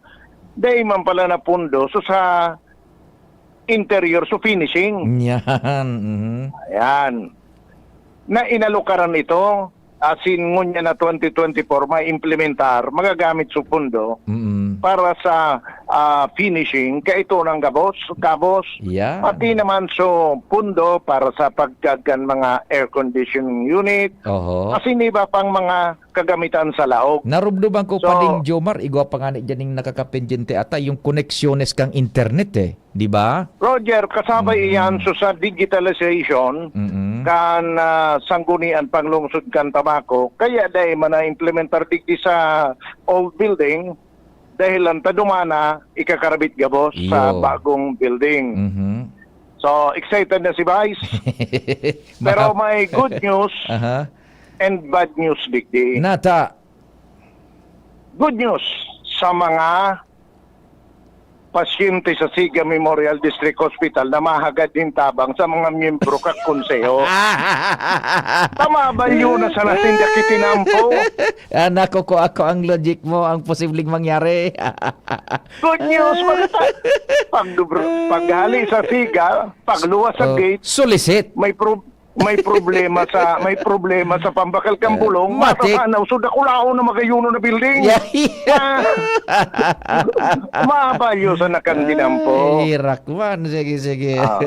dai man pala na pundo. So, sa interior, so finishing. Yan. Mhm. Ayan. Na inalukaran ito, asin ngunyan na twenty twenty-four, maimplementar, magagamit sa pundo Mm. para sa, ah, finishing, kaya ito nang gabos, gabos. Yan. Pati naman sa pundo para sa pagkagan mga air conditioning unit, Oho. asin iba pang mga kagamitan sa laog. Narubduban ko So, pa ding Jomar, igwa pa nga ni dyan yung nakakapendyente ata, yung koneksyones kang internet eh. Di ba? Roger, kasabay Mm. iyan so sa digitalization, Mm. kan, ah, sanggunian panglungsod kan tabako, kaya dai man na-implementar digdi sa old building, dahil lang ta dumana, ikakarabit gabos sa Iyo. bagong building. Mhm. So, excited na si Vice. Pero Maka- may good news Aha. and bad news digdi. Nata. Good news sa mga pasyente sa Siga Memorial District Hospital na mahagad nin tabang sa mga miyembro kan konseho. Tama ba yun na sana sinda kitinampo? Ah, nakukuha ko ang logic mo, ang posibleng mangyari. Good news, maganda. Pag, paghali sa Siga, pagluwas sa Oh, gate, solicit. may pro-, may problema sa, may problema sa pambakal kan Eh, bulong, matik. Matatanaw, so dakulaon na magayuno na building. Yeah, yeah. Ah. Mabalyo sa nakandinan po. Ay, hirak man. Sige, sige. Ah.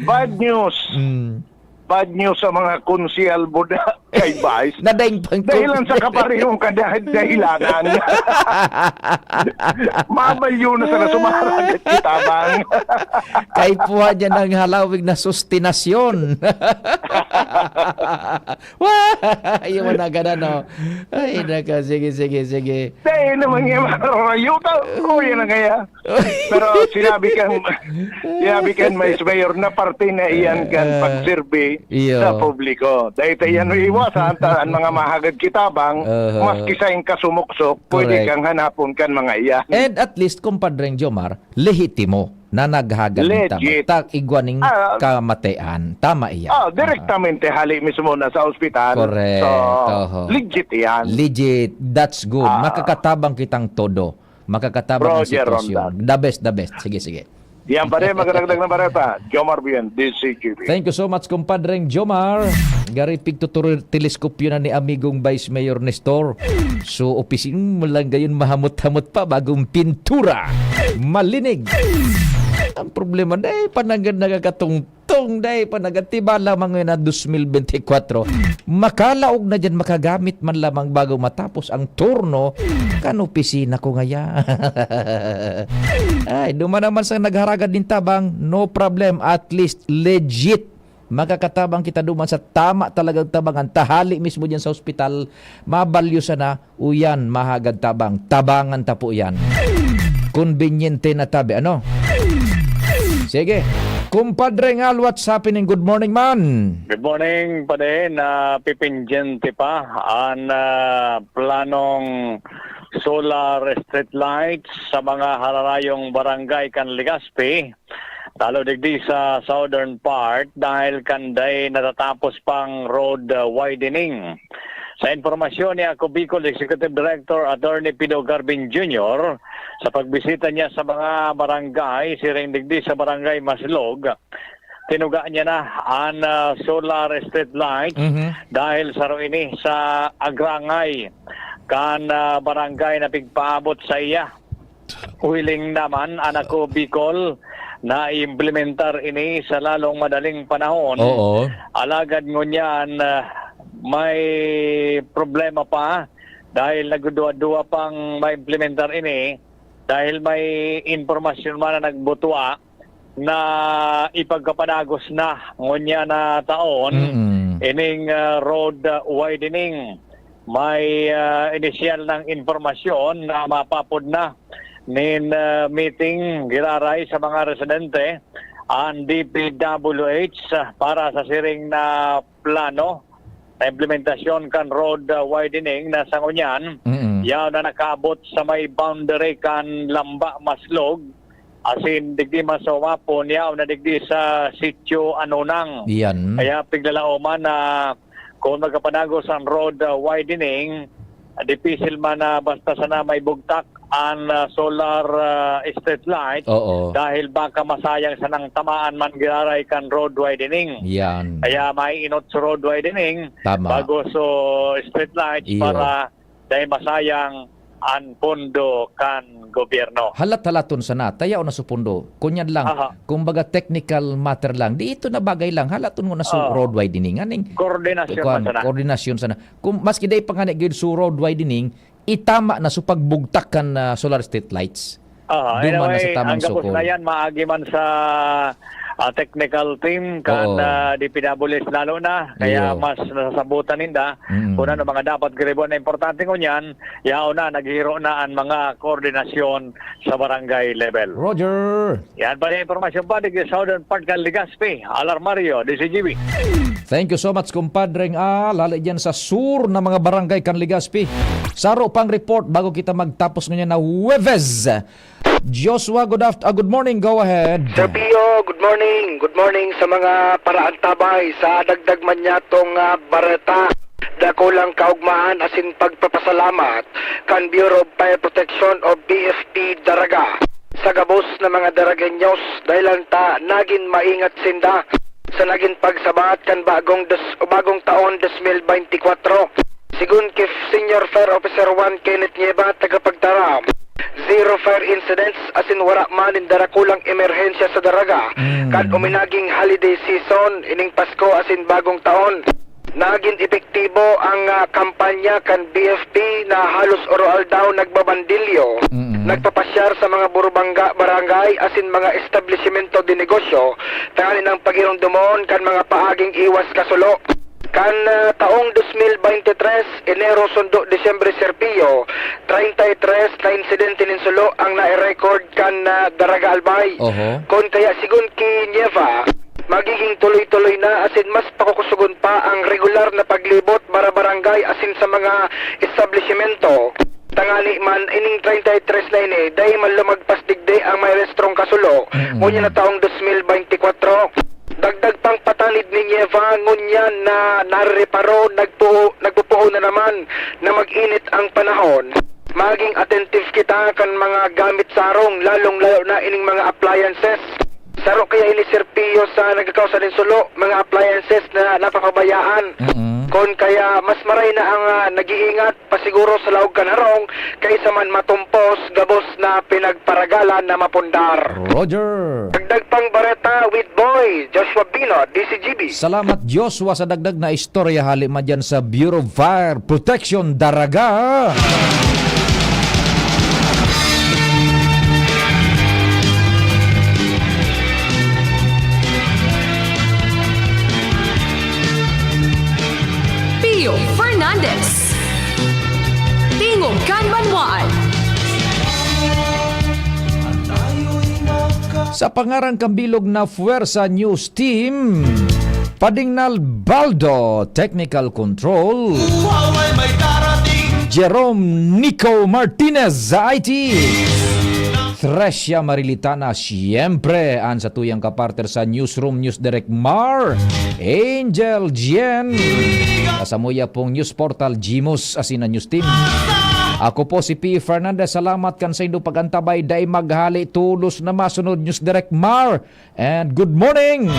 Bad news. Mm. Bad news sa mga konsyalbo na kay Vice. Nadaing pang Dahilan sa kaparehong kada-, dahilanan. Mabalyo na sana sumaragit kita, bang. Kay puha niya ng halawig na sustinasyon. Wah! Yung mga ganun, no? Ay, naka, sige, sige, sige. Dahil naman niya, mararayo ka. O, yan na kaya. Pero sinabi kan, sinabi kan Vice Mayor na parte na iyan kan Eh, pagserbi iyo. sa publiko. Dahil ta iyan Mm. iwasan ta ang mga mahagad kitabang, Aha. maski sa kasumuksok, pwede Correct. kang hanapon kan mga iyan. And at least, Compadreng Jomar, lehitimo na naghagad ng Legit. tabang. Tak igwa ning Ah. kamatian. Tama iyan. Ah, direktamente hali mismo na sa ospital. Correct. So, Oho. legit iyan. Legit. That's good. Ah. Makakatabang kitang todo. Makakatabang ang Roger sitwasyon. Ronda. The best, the best. Sige, sige. Yan pa rin, magdagdag na bareta. Jomar Bien, D C G B. Thank you so much, Compadreng Jomar. Gari pigtuturo teleskopyo na ni amigong Vice Mayor Nestor. So, opisin mo lang gayon, mahamot-hamot pa, bagong pintura. Malinig. Ang problema, dai pa nanggad nakakatungtong, dai pa nagatiba lamang ngayon na dos mil bente kwatro. Makalaog na dyan, makagamit man lamang bago matapos ang turno kan opisina ko ngaya. Ay, duman naman sa nagharagad nin tabang, no problem, at least legit. Makakatabang kita duman sa tama talagang tabangan. Tahali mismo dyan sa ospital, mabalyo sana, uyan, mahagad tabang. Tabangan ta po yan. Konbinyente na tabi, ano? Sige. Kumpadre Ngal, what's happening? Good morning, man. Good morning, Pade. Napipindyente pa an, ah, planong solar street lights sa mga hararayong barangay kan Legazpi, lalo digdi sa southern part, dahil kan dai natatapos pang road, ah, widening. Sa impormasyon ni Ako Bicol Executive Director Attorney Pido Garbin Junior, sa pagbisita niya sa mga barangay, siring digdi sa Barangay Maslog, tinuga niya na an, ah, solar street lights Mhm. dahil saro ini sa agrangay kan, ah, barangay na pigpaabot sa iya. Willing naman an Ako Bicol na i-implementar ini sa lalong madaling panahon. Oo. Alagad ngunyan, ah, may problema pa dahil nagduduwa-duwa pang maimplementar ini dahil may impormasyon man na nagbutwa na ipagkapadagos na ngunyan na taon Mm. ining, ah, road, ah, widening. May, ah, inisyal na impormasyon na mapapod na nin, ah, meeting giraray sa mga residente an D P W H, ah, para sa siring na plano na implementasyon kan road, ah, widening na sa ngunyan, Mm. yaon na nakaabot sa may boundary kan Lamba, Maslog, asin digdi man sa umapon, yaon na digdi sa Sitio Anunang. Iyan. Kaya piglalaoman na kung magkapanagos ang road, ah, widening, ah, dipisil man na basta sana may bugtak an, ah, solar, ah, street light Oo. dahil baka masayang sanang tamaan man giraray kan road widening. Yan. Kaya may inot sa road widening Tama. bago sa street lights Iyo. para dai masayang an pondo kan gobyerno. Halat-halaton sana, ta yaon na sa pondo. Kunyan lang, Aha. kumbaga technical matter lang. Di ito na bagay lang, halaton mo na sa Oo. road widening. Aning, Koordinasyon kuwan, man sana. koordinasyon sana. Kung maski dai pa nga na gyud sa road widening, itama na sa pagbugtak kan, ah, solar street lights. Ah, Duman na anyway, sa tamang ang gabos sukol. na yan, maagi man sa, ah, technical team kan, Oo. ah, D P W H lalo na. Kaya Iyo. mas nasasabutan ninda Mm. kung ano mga dapat giribuan na importante ngunyan, yaon na, naghihiro na ang mga koordinasyon sa barangay level. Roger! Yan pa yung impormasyon pa, digdi Southern Part kan Legazpi, Alarmario, D C G B. Thank you so much, kumpadreng Al. Hali dyan sa sur na mga barangay kan Legazpi. Saro pang report bago kita magtapos ngunyan na Huwebes. Joshua, good aft-, ah, good morning. Go ahead. Sir Pio, good morning. Good morning sa mga paraantabay. Sa dagdag man niya tong, ah, bareta, dakulang kaugmahan asin pagpapasalamat kan Bureau of Fire Protection o B F P Daraga sa gabos na mga Daragueños, dahilan ta nagin maingat sinda sa nagin pagsabat kan bagong dos-, o bagong taon dos mil baynte kwatro. Sigon ki Senior Fire Officer one Kenneth Nieva, taga Pagtaram, zero fire incidents asin wara man nin darakulang emerhensya sa Daraga Mm. kan uminaging holiday season, ining Pasko asin Bagong Taon. Nagin epektibo ang, ah, kampanya kan B F P na halos oro-aldaw nagbabandilyo, Mm. nagpapasyar sa mga burubangga, barangay asin mga establisimento de negosyo, tanganing paghiromdomon kan mga paaging iwas kasulo. Kan, ah, taong dos mil baynte tres, Enero sundo Disyembre, Sir Pio, treinta y tres na insidente nin sulo ang nai-record kan, ah, Daraga Albay. Oho. Kun kaya, sigon ki Nieva, magiging tuloy-tuloy na asin mas pakukusogon pa ang regular na paglibot barabarangay asin sa mga establisimento. Tangani man, ining treinta y tres na ini, dai man lumagpas digdi ang marehistrong kasulo, Mm. ngunyan na taong dos mil baynte kwatro. Dagdag pang patanid ni Nieva, ngunyan na narereparo, nagpuo-, nagpupuon na naman na mag-init ang panahon. Maging attentive kita kan mga gamit sarong, lalong-lalo na ining mga appliances. Saro kaya ini, Sir Pio, sa nagkakausa nin sulo, mga appliances na napapabayaan. Mm-mm. Kun kaya, mas maray na ang, ah, nag-iingat, pasiguro sa laog kan harong, kaysa man matumpos, gabos na pinagparagalan na mapundar. Roger! Dagdag pang bareta with Boy Joshua Bino, D C G B. Salamat, Joshua, sa dagdag na istorya hali man dyan sa Bureau of Fire Protection, Daraga. Pio Fernandez. Tingog kan Banwaan. Sa pangarang kambilog na Fuerza News Team, Padingnal Baldo, Technical Control, Jerome Nico Martinez sa I T, Thresia Marilitana, siyempre, an satuyang kapartner sa Newsroom, News Direct Mar, Angel Jien, sa samuya pong News Portal, Gmus, asin an News Team. Ako po si P Fernandez. Salamat kan saindo pag-antabay. Dai maghali, todos na masunod, News Direct Mar. And good morning!